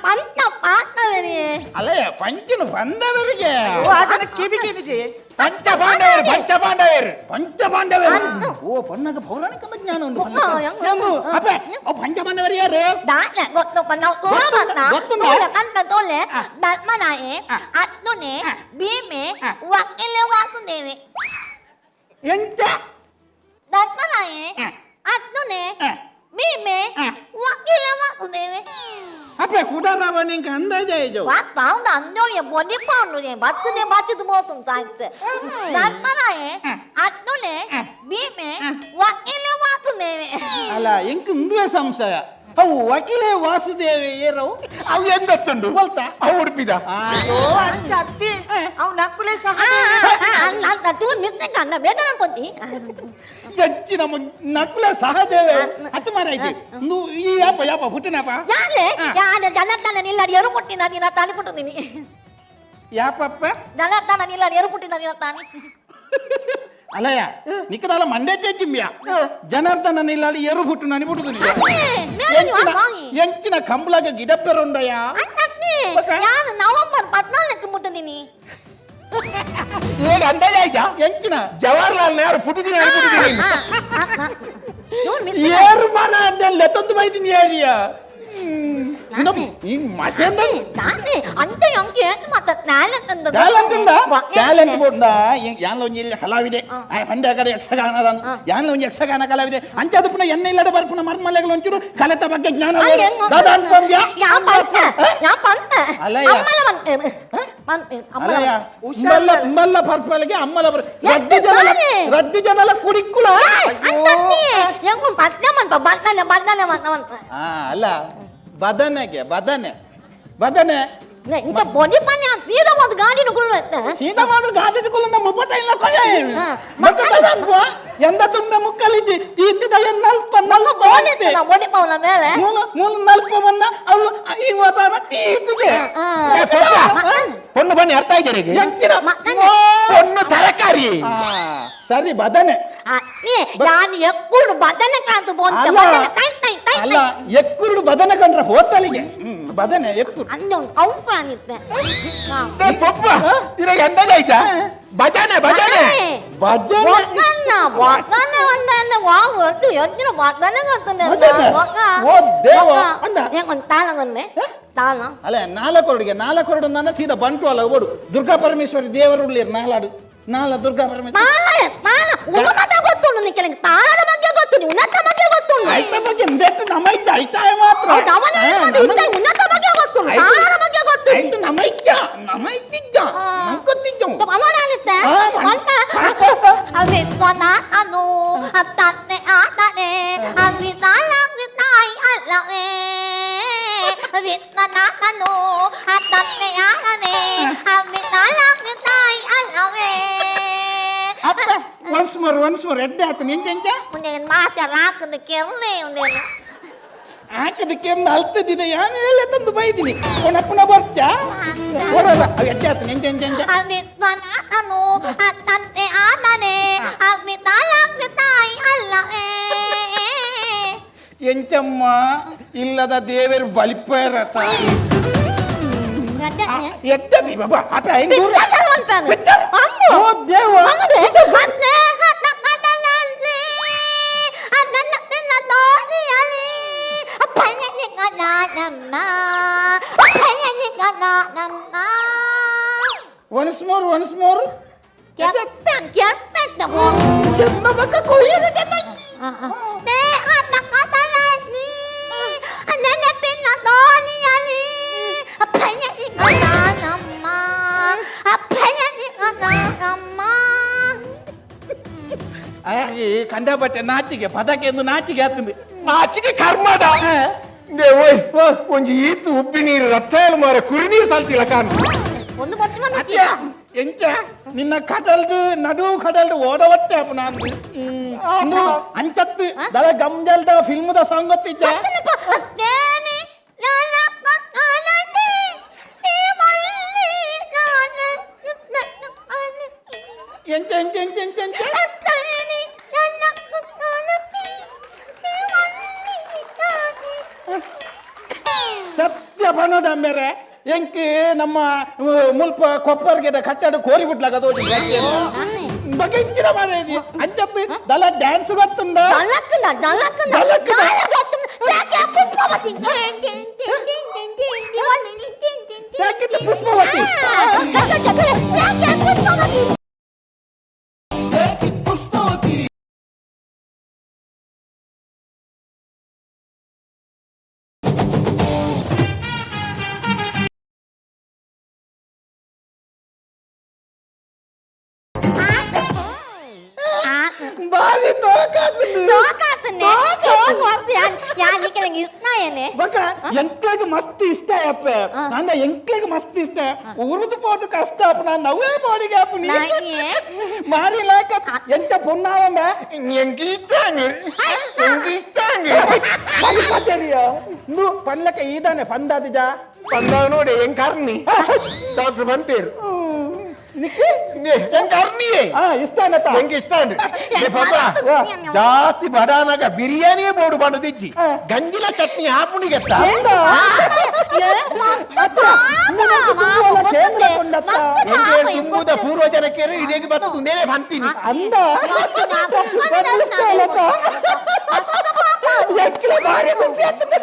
ಪಂತ ಪಾಂತವೇರಿ. ಅಲಯ ಪಂಚಿನ ಪಂದವರಿಗೆ. ಓ ಆ ಜನ ಕಿವಿಗೇನು ಜೆ. ಪಂಚ ಪಾಂಡವರು, ಪಂಚ ಪಾಂಡವರು. ಪಂಚ ಪಾಂಡವರು. ಅಂದು. ಓ ಪನ್ನಗ ಪೌರಾಣಿಕ ಜ್ಞಾನ ಉಂಟು. ಗೊತ್ತಾ? ಹೆಂಗ್ ಎಂದು ಗೊತ್ತು? ಅಪ್ಪೆ ಓ ಪಂಚ ಪಾಂಡವರು ಯಾರು? ದಾಟ್ಲೆ ಗೊತ್ತಪ್ಪ ನಾವು ತೋಳ. ಗೊತ್ತುಂಟ? ಮಾತ ಗೊತ್ತುಂಟ? ತೋಲೆ ಕಂತ ತೋಲೆ ಧರ್ಮನಾಯೆ ಅರ್ಜುನೆ ಭೀಮೆ ವಕೀಲೆ ವಾಸುದೇವೆ. ಎಂಚ? ಧರ್ಮನಾಯೆ ಅರ್ಜುನೆ ಭೀಮೆ ವಕೀಲೆ ವಾಸುದೇವೆ. ಅಪ್ಪೆ ಕುಡಾರವ ನಿಂಗೆ ಅಂದಾಜ ಇದು. ವಾ ಪಾವುದ ಅಂದೋಯ ಬೊಡಿ ಪಾವುಂಡು ಬತ್ತದೆ ಬಚ್ಚದು ಮೋತುಂ ಸಾಯ್ತೆ. ಧರ್ಮನಾಯೆ ಅರ್ಜುನೆ ಭೀಮೆ ವಕೀಲೆ ವಾಸುದೇವೆ. ಅಲ್ಲ ಎಂಕ್ ಇಂದುವೆ ಸಂಶಯ, ಅವು ವಕೀಲೆ ವಾಸುದೇವೆ ಏರವು? ಅವು ಹೆಂಗ್ ಗೊತ್ತುಂಟು? ಗೊತ್ತಾ? ಅವು ಉಡುಪಿದ. ಓ ಅಂಚ ಅತ್ತಿ ಅವ್ ನಕ್ಕುಲೆ ಸಹ. ಮಿಸ್ಟೇಕ್ ಅಣ್ಣ ಬೇಜಾರು ಅನ್ಕೊಂತಿ. ಹೆಚ್ಚಿ ನಮ್ಮ ನಕುಲ ಸಹದೇವೆ ಹತ್ತು ಮಾರಾಯ್ತು. ಇಂದು ಈ ಯಾಪ ಯಾಪ ಹುಟ್ಟಿನಪ್ಪ? ಯಾಲೆ ಯಾನೆ ಜನಾರ್ದನ ನಿಲ್ಲಡಿ ಎರು ಕೊಟ್ಟಿನ ದಿನ ತಾಲಿ ಪುಟ್ಟಿದ್ದೀನಿ. ಯಾಪಪ್ಪ? ಜನಾರ್ದನ ನಿಲ್ಲಡಿ ಎರು ಪುಟ್ಟಿನ ದಿನ ತಾನಿ. ಅಲ್ಲಯ್ಯ ನಿಕ್ಕದಲ್ಲ ಮಂಡೆ ಚಿಂಬಿಯ ಜನಾರ್ದನ ನಿಲ್ಲಾಡಿ ಎರು ಹುಟ್ಟು ನಾನು ಪುಟ್ಟುದು. ಎಂಚಿನ ಕಂಬಳಗ ಗಿಡಪ್ಪೆರುಂಡಯ್ಯ. ಯಾನು ನವಂಬರ್ 14 ಮುಟ್ಟಿದ್ದೀನಿ. ಈಗ ಅಂದಾಜ ಆಯ್ತಾ? ಎಂಚಿನ? ಜವಾಹರ್ಲಾಲ್ ನೆಹರು ಪುಟ್ಟಿದ್ದೀನಿ ಪುಟ್ಟಿದ್ದೀನಿ. ಏರು ಮರ ಅದೆಲ್ಲ ತಂದು ಬೈತೀನಿ ಏರಿಯ ಈ ಮಸೆಂದ. ಅಂತ ಅಂಕಿ ಏನ್ ಮಾತ ಟ್ಯಾಲೆಂಟ್ ಅಂದ. ಟ್ಯಾಲೆಂಟ್ ಇಂದ ಟ್ಯಾಲೆಂಟ್ ಬೋಂಡ ಯಾನ್ಲ ಒಂಜಿ ಇಲ್ಲಿ ಕಲಾವಿದೆ ಪಂಡ್ಯ ಕಡೆ ಯಕ್ಷಗಾನದ ಯಾನ್ಲ ಒಂಜಿ ಯಕ್ಷಗಾನ ಕಲಾವಿದೆ ಅಂಚಾದ ಪುನಃ ಎಣ್ಣೆ ಇಲ್ಲದ ಬರ್ಪುನ ಮರ್ಮಲೆಗಳು ಒಂಚೂರು ಕಲೆತ ಬಗ್ಗೆ ಜ್ಞಾನ ದಾದಾ ಅನ್ಕೊಂಬ್ಯಾ? ಯಾ ಪಂತ ಯಾ ಪಂತ. ಅಲ್ಲಯ್ಯ. ಅಮ್ಮಲ ಪಂತ ಪಂತ ಅಮ್ಮಲ. ಅಲ್ಲಯ್ಯ ಉಂಬಲ್ಲ ಉಂಬಲ್ಲ ಪರ್ಪಲಿಗೆ ಅಮ್ಮಲ ಬರ್ ರಡ್ಡು ಜನಲ ತಾನೇ. ರಡ್ಡು ಜನಲ ಕುಡಿಕ್ಕುಲ. ಎಂಕು ಪದ್ಯ ಮನ್ಪ ಬದನೆ ಬದನೆ ಮನ್ಪ ಮನ್ಪ. ಆ ಅಲ್ಲ ಬದನೆಗೆ ಬದನೆ ಬದನೆ. ಇಂತ ಬೊಡಿ ಪನ್ಯ ಸೀದಾ ಒಂದು ಗಾಡಿನ ಗುಳ್ಳು ಎತ್ತ. ಸೀದಾ ಮಾತ್ರ ಗಾಡಿ ಕುಲ್ಲ ಮುಪ್ಪತ್ತೈದು ಕೊಯ್ಯ. ಮತ್ತೆ ಎಂದ ತುಂಬೆ ಮುಕ್ಕಲಿದ್ದಿ ಇದ್ದಿದ ನಲ್ಪ ನಲ್ಪ. ಬೋಲಿತ್ತು ಬೊಡಿ ಪವನ ಮೇಲೆ. ಮೂಲ ಮೂಲ ನಲ್ಪ ಬಂದ ಅವು ಈ ವಾತಾವರಣ ಇದ್ದಿಗೆ. ಪೊಣ್ಣು ಬನ್ನಿ ಅರ್ಥ ಆಯ್ತು. ಎಂಚಿನ? ಪೊಣ್ಣು ತರಕಾರಿ. ಆ, ಸರಿ ಬದನೆ. ಯಾನ್ ಎಕ್ಕುಡು ಬದನೆ ಕಾಂತು ಬೊಂತ. ಅಲ್ಲ. ಬದನೆ ತೈ ತೈ ತೈ. ಅಲ್ಲ ಎಕ್ಕುರುಡು ಬದನೆ ಕಂಡ್ರೆ ಹೋತಲಿಗೆ ಬದನೆ ಎಕ್ಕುರು. ಅಂದೊಂದು ಕೌಂಪ ಅನಿತ್ತೆ. ಪಪ್ಪ ಇವಾಗ ಅಂದಾಜ ಆಯ್ತಾ? ಭಜನೆ ಭಜನೆ. ಭಜನೆ. ಒಗ್ಗನ್ನ ಒಗ್ಗನ್ನ ಒಂದನ್ನ ವಾವ್ ಒಟ್ಟು ಎತ್ತಿನ ಒಗ್ಗನ್ನ ಗೊತ್ತುಂಡೆ. ಭಜನೆ? ಓ ದೇವ, ಅಂದ? ಒಂದು ತಾಳ ಒಂದೆ ತಾಳ. ಅಲ್ಲ ನಾಲ್ಕೊರಡಿಗೆ ನಾಲ್ಕೊರಡು ನನ್ನ ಸೀದಾ ಬಂಟು ಅಲ್ಲ ಓಡು ದುರ್ಗಾ ಪರಮೇಶ್ವರಿ ದೇವರು ಉಳ್ಳೀರು ನಾಲಾಡು ನಾಲ ದುರ್ಗಾ ಪರಮೇಶ್ವರಿ. ತಾಳ ತಾಳ ಉನ್ನತ ಗೊತ್ತುಂಡು ನಿಕ್ಕೆ ತಾಳದ ಬಗ್ಗೆ ಗೊತ್ತುಂಡು ಉನ್ನತ ಬಗ್ಗೆ ಗೊತ್ತುಂಡು. ಐತ ಬಗ್ಗೆ ಎಂದೆತ್ತು ನಮ್ಮ ಇದ್ದ ಐತಾಯ ಮಾತ್ರ. ಹೌದು, ಅವನ ಇದ್ದ ಉನ್ನತ ಬಗ್ಗೆ ಗೊತ್ತುಂಡು ತಾಳದ ಬಗ್ಗೆ ಗೊತ್ತುಂಡು. ಆಯ್ತು ನಮ್ಮ ಇದ್ದ ನಮ್ಮ ಇದ್ದಿದ್ದ ನಂಗೆ ಗೊತ್ತಿದ್ದ. ಅವನಾನಿತ್ತೆ ಅಂತ ವಿಶ್ವನಾಥನು ತನ್ನೆ ಆತನೆ ಅವಿತಾಯಿ ಅಲ್ಲವೇ ವಿಶ್ವನಾಥನು. ಮೋರ್ ಒನ್ಸ್ ಮೋರ್ ಎಡ್ಡೆ ಆತು ನಿಂಚ. ಉಂದೆನ್ ಮಾತೆ ರಾಕದ ಕೆರ್ನೆ ಉಂದೆನ್. ಹಾಕದಕ್ಕೆ ಅಲ್ತದಿದೆ ಯಾನು ಹೇಳ ತಂದು ಬೈದಿನಿ ಕೊನಪ್ಪನ ಬರ್ಚಾ ಓಡೋದ ಅವು ಎಡ್ಡೆ ಆತು ನಿಂಚ ಎಂಚ ಎಂಚ. ಅನು ತಂತೆ ಆದನೆ ತಾಯಿ ಅಲ್ಲ. ಎಂಚಮ್ಮ ಇಲ್ಲದ ದೇವರು ಬಲಿಪೇರತ ಎದ್ದದಿ ಬಾಬಾ ಅಪ್ಪ ಹೆಂಗ್ ದೂರ ಓ ದೇವ. Once more once more. ಚೆಂದ ಬಕ್ಕ ಕೊಯ್ಯದ. ಹಾಗೆ ಕಂಡಪಟ್ಟೆ ನಾಚಿಗೆ ಪದಕ್ಕೆ ಎಂದು ನಾಚಿಗೆ ಆಗ್ತದೆ. ನಾಚಿಗೆ ಕರ್ಮದ ಓಯ್, ಒಂಜಿ ಈತು ಉಬ್ಬಿ ನೀರು ರತ್ತ ಮಾರ ಕುರಿ ನೀರು ತಲ್ತಿಲ್ಲ ಕಾನು. ಒಂದು ಮೊತ್ತ. ಅತ್ಯ ಎಂಚ ನಿನ್ನ ಕಡಲ್ದು ನಡು ಕಡಲ್ದು ಓಡವಟ್ಟೆ ಅಪ್ಪ ನಾನು ಅಂಚತ್ತು ದಳ ಗಂಜಲ್ದ ಫಿಲ್ಮ್ದ ಸಾಂಗ್ ಗೊತ್ತಿದ್ದ. ಎಂಚ ಎಂಚ ಎಂಚ ಎಂಚ ಎಂಚ. ಸತ್ಯ ಬನ್ನೋದಂಬೇರೆ ಎಂಕ್ ನಮ್ಮ ಮುಲ್ಪ ಕೊಪ್ಪರ್ಗೆದ ಕಟ್ಟಡ ಕೋರಿ ಬಿಡ್ಲಾಗದು ಬಗ್ಗೆ ಇಂಚಿನ ಮಾರೇದಿ ಅಂಚತ್ತು ದಲ ಡ್ಯಾನ್ಸ್ ಗೊತ್ತುಂಡ. ಪುಷ್ಪವತಿ. ಬಾರಿ ತೋಕಾತುಂಡು. ಬಕ ಎಂಕ್ಲೆಗ್ ಮಸ್ತ್ ಇಷ್ಟ ಅಪ್ಪ ನಂದ ಎಂಕ್ಲೆಗ್ ಮಸ್ತ್ ಇಷ್ಟ ಉರುದು ಪೋದು ಕಷ್ಟ ಅಪ್ಪ ನಾನು ನವೇ ಬಾಡಿಗೆ ಅಪ್ಪ ನೀ ಮಾರಿ ಲಾಕ ಎಂತ ಪೊನ್ನಾವಂಬ. ಎಂಕ್ ಇಷ್ಟಾಂಗ್ ಎಂಕ್ ಇಷ್ಟಾಂಗ್. ನು ಪನ್ಲಕ ಈದಾನೆ ಪಂದಾದಿಜ. ಬಂದಾಗ ನೋಡಿ ಎಂಕ್ ಕರ್ನಿ ಡಾಕ್ಟರ್ ಬಂತೇರು. ನಿಕ್ ಎಂಕ್ ಕರ್ನಿಯೇ. ಹಾ ಇಷ್ಟ ಅನ್ನತ. ಎಂಕ್ ಇಷ್ಟ ಉಂಡು. ಏ ಪಾಪ ಜಾಸ್ತಿ ಬಡಾನಾಗ ಬಿರಿಯಾನಿಯೇ ಬೋಡು ಬಂಡದಿಜ್ಜಿ ಗಂಜಿಲ ಚಟ್ನಿ ಆಪುಣಿಗೆತ್ತ. ಕೇಂದ್ರ ಕೊಂಡತ್ತ. ಎಂಕ್ ತುಂಬುದ ಪೂರ್ವಜನಕ್ಕೆ ಇಡೀ ಬರ್ತದೆ ನೇನೆ ಬಂತೀನಿ. ಅಂದ ಇಷ್ಟ ಅಲ್ಲತ್ತ ಎಂಕ್ಲೆ ಭಾರಿ ಖುಷಿ ಆಗ್ತದೆ.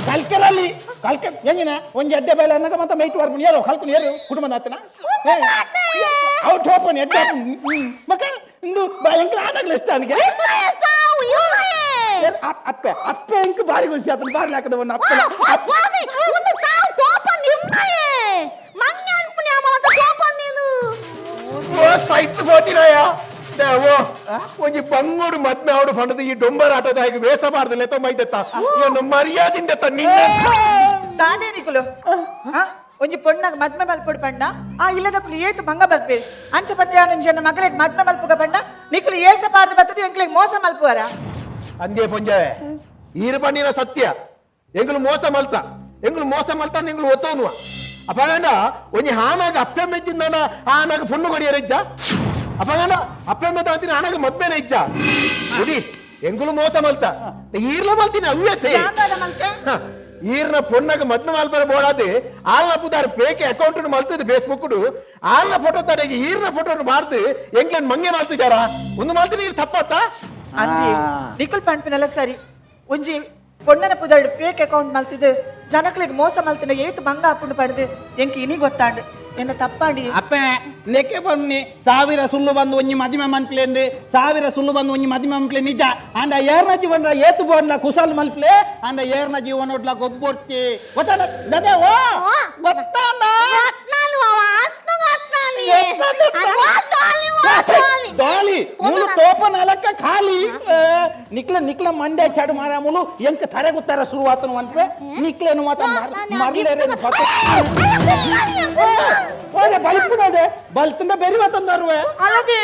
ಕಲ್ಕರಲ್ಲಿ ಕಲ್ಕ ಹೆಂಗಿನ ಒಂಜಿ ಅಡ್ಡೆ ಬೇಲೆ ಅನ್ನಗ ಮತ್ತೆ ಮೈಟ್ ವರ್ಪುಣಿ ಏರು ಕಲ್ಕುನಿ ಏರು ಕುಟುಂಬದ ಆತನ ಔಟ್ ಓಪನ್ ಎಡ್ಡೆ ಮಕ್ಕ ಇಂದು ಎಂಕ್ಲ ಆನಾಗ್ಲ ಇಷ್ಟ ಅನಿಗೆ ಅಪ್ಪೆ ಅಪ್ಪೆ ಎಂಕ್ ಬಾರಿ ಖುಷಿ ಆತನ ಬಾರಿ ಹಾಕದ ಒಂದು ಅಪ್ಪೆ. ಓ ಸೈತ್ ಹೋತಿರಾಯ ಓ ಒಂಜಿ ಬಂಗೋಡು ಮದ್ಮೆ ಆವಡು ಪಂಡದು ಈ ಡೊಂಬರ್ ಆಟೋದ ಹಾಗೆ ವೇಷ ಬಾರ್ದಲೆ ತೊಂಬೈದೆತ್ತ ಏನು ಮರ್ಯಾದಿಂದ ನಿನ್ನ ದಾದೇ ನಿಕುಲು ಒಂಜಿ ಪೊಣ್ಣಗ್ ಮದ್ಮೆ ಮಲ್ಪೊಡು ಪಂಡ ಆ ಇಲ್ಲದಕ್ಕುಲು ಏತು ಭಂಗ ಬರ್ಪೇರು ಅಂಚ ಪಂಡ ಜನ ಮಗಲಿಗೆ ಮದ್ಮೆ ಮಲ್ಪುಗ ಪಂಡ ನಿಕುಲು ಏಸ ಪಾಡ್ದು ಬರ್ತದೆ ಎಂಕ್ಲೆಗ್ ಮೋಸ ಮಲ್ಪುವರ. ಅಂದೇ ಪೊಂಜಾವೆ ಈರು ಪಂಡಿನ ಸತ್ಯ ಎಂಗುಲು ಮೋಸ ಮಲ್ತ ಎಂಗುಲು ಮೋಸ ಮಲ್ತ ಎಂಗುಲು ಒತ್ತೋನುವ ಅಪಗಂಡ ಒಂಜಿ ಹಾನಾಗ ಅಪ್ಪೆ ಮೆಚ್ಚಿಂದನ ಆನಾಗ ಪೊಣ್ಣು ಕೊಡಿಯರ ಇಜ್ಜ ಅಪಗಂಡ ಅಪ್ಪೆ ಮೆತ್ತ ಅಂತೀನಿ ಆನಾಗ ಮದ್ಮೆನ ಇಜ್ಜ ಗುಡಿ ಎಂಗುಲು ಮೋಸ ಮಲ್ತ ಈರ್ಲ ಮಲ್ತೀನಿ ಅವ್ಯತೆ. ಈರ್ನ ಪೊಣ್ಣಗ ಮದ್ನ ಮಲ್ಪರ ಬೋಡಾದೆ ಆಲ್ನ ಪುದಾರ್ ಪೇಕೆ ಅಕೌಂಟ್ ಮಲ್ತದ ಫೇಸ್ಬುಕ್ ಆಲ್ನ ಫೋಟೋ ತಡೆಗೆ ಈರ್ನ ಫೋಟೋ ಮಾಡ್ದು ಎಂಗ್ಲನ್ ಮಂಗೆ ಮಲ್ತಿದಾರ ಒಂದು ಮಲ್ತೀನಿ ಈರ್ ತಪ್ಪತ್ತ. ಅಂದಿ ನಿಕುಲ್ ಪಂಪಿನಲ್ಲ ಸರಿ ಒಂಜಿ ಪೊಣ್ಣನ ಪುದರ್ಡ್ ಫೇಕ್ ಅಕೌಂಟ್ ಮಲ್ತಿದ್ದು ಜನಕ್ಲೆಗ್ ಮೋಸ ಮಲ್ತಿನ ಏತು ಮಂಗ ಆಪುಂಡು ಪಡ್ದು ಎಂಕ್ ಇನಿ ಗೊತ್ತಾಂಡು ಎನ್ನ ತಪ್ಪಾಂಡಿ. ಅಪ್ಪೆ ನೆಕ್ಕೆ ಬನ್ನಿ ಸಾವಿರ ಸುಳ್ಳು ಬಂದು ಒಂಜಿ ಮದಿಮೆ ಮನ್ಪ್ಲೇಂದು ಸಾವಿರ ಸುಳ್ಳು ಬಂದು ಒಂಜಿ ಮದಿಮೆ ಮನ್ಪ್ಲೆ ನಿಜ ಅಂಡ ಏರ್ನ ಜೀವನ ಏತು ಬೋಡ್ಲ ಕುಸಲ್ ಮಲ್ಪ್ಲೆ ಅಂಡ ಏರ್ನ ಜೀವನ ಒಡ್ಲ ಗೊಬ್ಬೊರ್ಚಿ ಗೊತ್ತಾನ ದದೆ ಓ ಗೊತ್ತಾನ. ದಾಳಿ ಮುಳು ತೋಪ ನಾಲ್ಕ ಖಾಲಿ ನಿಕ್ಲ ನಿಕ್ಲ ಮಂಡೆ ಚಾಡು ಮಾರ ಮುಳು ಎಂಕ್ ತರೆ ಗುತ್ತಾರ ಶುರುವಾತನು ಅನ್ಪೆ ನಿಕ್ಲೇನು ಮಾತ ಮರ್ಲೇರೆ. ಓಲೆ ಬಲಿಪುನದೆ ಬಲ್ತಂದ ಬೆರಿ ವತಂದರುವೆ. ಅಲದಿ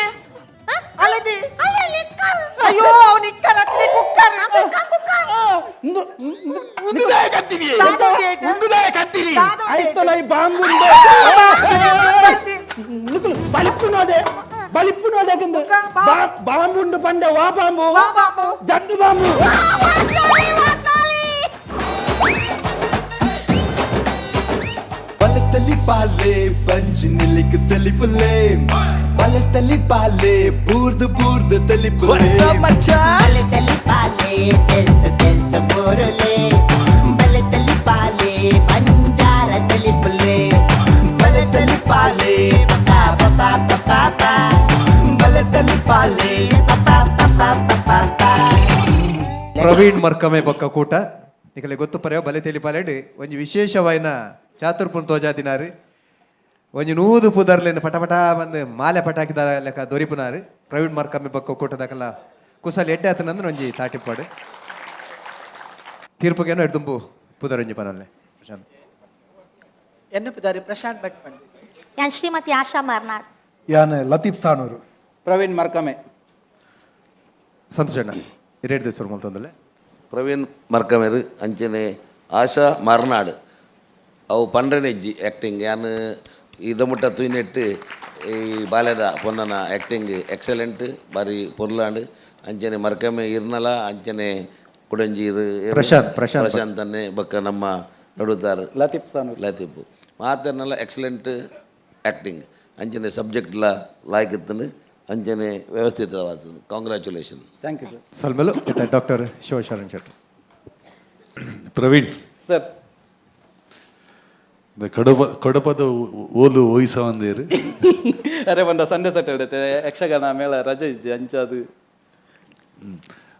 ಅಲದಿ. ಅಲ್ಲ ನಿಕ್ಕರ್. ಅಯ್ಯೋ, ಅವ್ನು ನಿಕ್ಕರ್ ಅತ್ತಿ ಕುಕ್ಕರ್. ಉಂದುದಾಯ ಕತ್ತಿರಿ, ಉಂದುದಾಯ ಕತ್ತಿರಿ. ಐತಲ ಈ ಬಾಂಬು ಬಲಿಪುನದೆ, ಬಲಿಪುನದೆ. ಬಾಂಬುಂಡು ಪಂಡೆ ವಾ ಬಾಂಬು? ವಾ ಬಾಂಬು? ಜಡ್ಡು ಬಾಂಬು. ಬಲತಲಿ ಪಾಲೆ ಬಂಜಿ ನಿಲಿಕ್ ತಲಿಪುಲೆ, ಬಲತಲಿ ಪಾಲೆ ಬೂರ್ದು ಬೂರ್ದು ತಲಿಪುಲೆ. ಬಲೆ ತಲಿಪಾಲೆ ತೆಲ್ತ ತೆಲ್ತ ಬೋರುಲೆ, ಬಲೆ ತಲಿಪಾಲೆ ಬಂಜಾರ ತಲಿಪುಲೆ, ಬಲೆ ತಲಿಪಾಲೆ ಪಾ ಪಾ ಪಾ ಪಾ ಪಾ, ಬಲೆ ತಲಿಪಾಲೆ ಪಾ ಪಾ ಪಾ ಪಾ ಪಾ. ಪ್ರವೀಣ್ ಮರ್ಕಮೆ ಬೊಕ್ಕ ಕೂಟ ನಿಕಲೆ ಗೊತ್ತು ಪರ್ಯೋ ಬಲೆ ತೆಲಿಪಾಲೆಡ್ ಒಂಜಿ ವಿಶೇಷವಾಯಿನ ಚಾತುರ್ಪುನ್ ತೋಜಾದಿನಾರು. ಒಂಜಿ 100 ಪುದರ್ಲೆನ್ ಪಟ ಪಟ ಬಂದು ಮಾಲೆ ಪಟಾಕಿದ ಲೆಕ್ಕ ದೊರಿಪುನಾರು. ಪ್ರವೀಣ್ ಮರ್ಕಮೆ ಬೊಕ್ಕ ಕೂಟದಕಲ್ಲ ಕುಸಲ್ ಎಡ್ಡೆ ಆತನಂದ್ರೆ ಒಂಜಿ ತಾಟಿಪ್ಪಾಡು ತೀರ್ಪುಗೇನೋ ಎಡ್ದುಂಬು ಪುದರ್ ಒಂಜಿ ಪನಲ್ಲೆ ಪ್ರಶಾಂತ್. ಎನ್ನಪುದಾರಿ ಪ್ರಶಾಂತ್ ಭಟ್ ಪಂಡಿ. ಯಾನ್ ಶ್ರೀಮತಿ ಆಶಾ ಮಾರ್ನಾಡ್. ಯಾನ್ ಲತೀಫ್ ಸಾನೂರು. ಪ್ರವೀಣ್ ಮರ್ಕಮೆ. ಸಂತೋಷ್ ಅಣ್ಣ, ಇರೇಟ್ ದಿವಸ ಮಲ್ತೊಂದಲೆ. ಪ್ರವೀಣ್ ಮರ್ಕಮೇರು ಅಂಚನೆ ಆಶಾ ಮರ್ನಾಡ್ ಅವು ಪಂಡ್ರೆನೆಜ್ಜಿ ಆ್ಯಕ್ಟಿಂಗ್. ಯಾನ್ ಇದಮುಟ್ಟ ತೂಯಿನೆಟ್ಟು ಈ ಬಾಲ್ಯದ ಪೊನ್ನನ ಆ್ಯಕ್ಟಿಂಗ್ ಎಕ್ಸಲೆಂಟ್, ಬಾರಿ ಪೊರ್ಲಾಂಡ್. ಅಂಚನೆ ಮರ್ಕಮೆ ಇರ್ನಲ ಅಂಚನೆ ಕುಡಂಜಿ ಪ್ರಶಾಂತ್, ಪ್ರಶಾಂತ್. ಪ್ರಶಾಂತನ್ನೇ ಬೊಕ್ಕ ನಮ್ಮ ನಡುತ್ತಾರು ಲತೀಫ್ ಸಾನೂರು. ಲತೀಫ್ ಮಾತರ್ನಲ ಎಕ್ಸಲೆಂಟ್ ಆ್ಯಕ್ಟಿಂಗ್. ಅಂಚನೆ ಸಬ್ಜೆಕ್ಟ್ಲ ಲಾಯ್ಕ್ ಇತ್ತಂದು ಅಂಚನೆ ವ್ಯವಸ್ಥಿತವಾದ. Congratulation. Thank you sir. ಸಲ್ಮೆಲು doctor Shivasharan Shetty. Praveen sir. ಕಡಪ ಕಡಪದ ಓಲು ಒಯ್ಸವಂದೇರು. ಅರೆ ಬಂದ ಸಂಡೇ ಸ್ಯಾಟರ್ಡೆ ಯಕ್ಷಗಾನ ಮೇಳ ರಜೆ ಇಜ್ಜಿ ಅಂಚಾದು.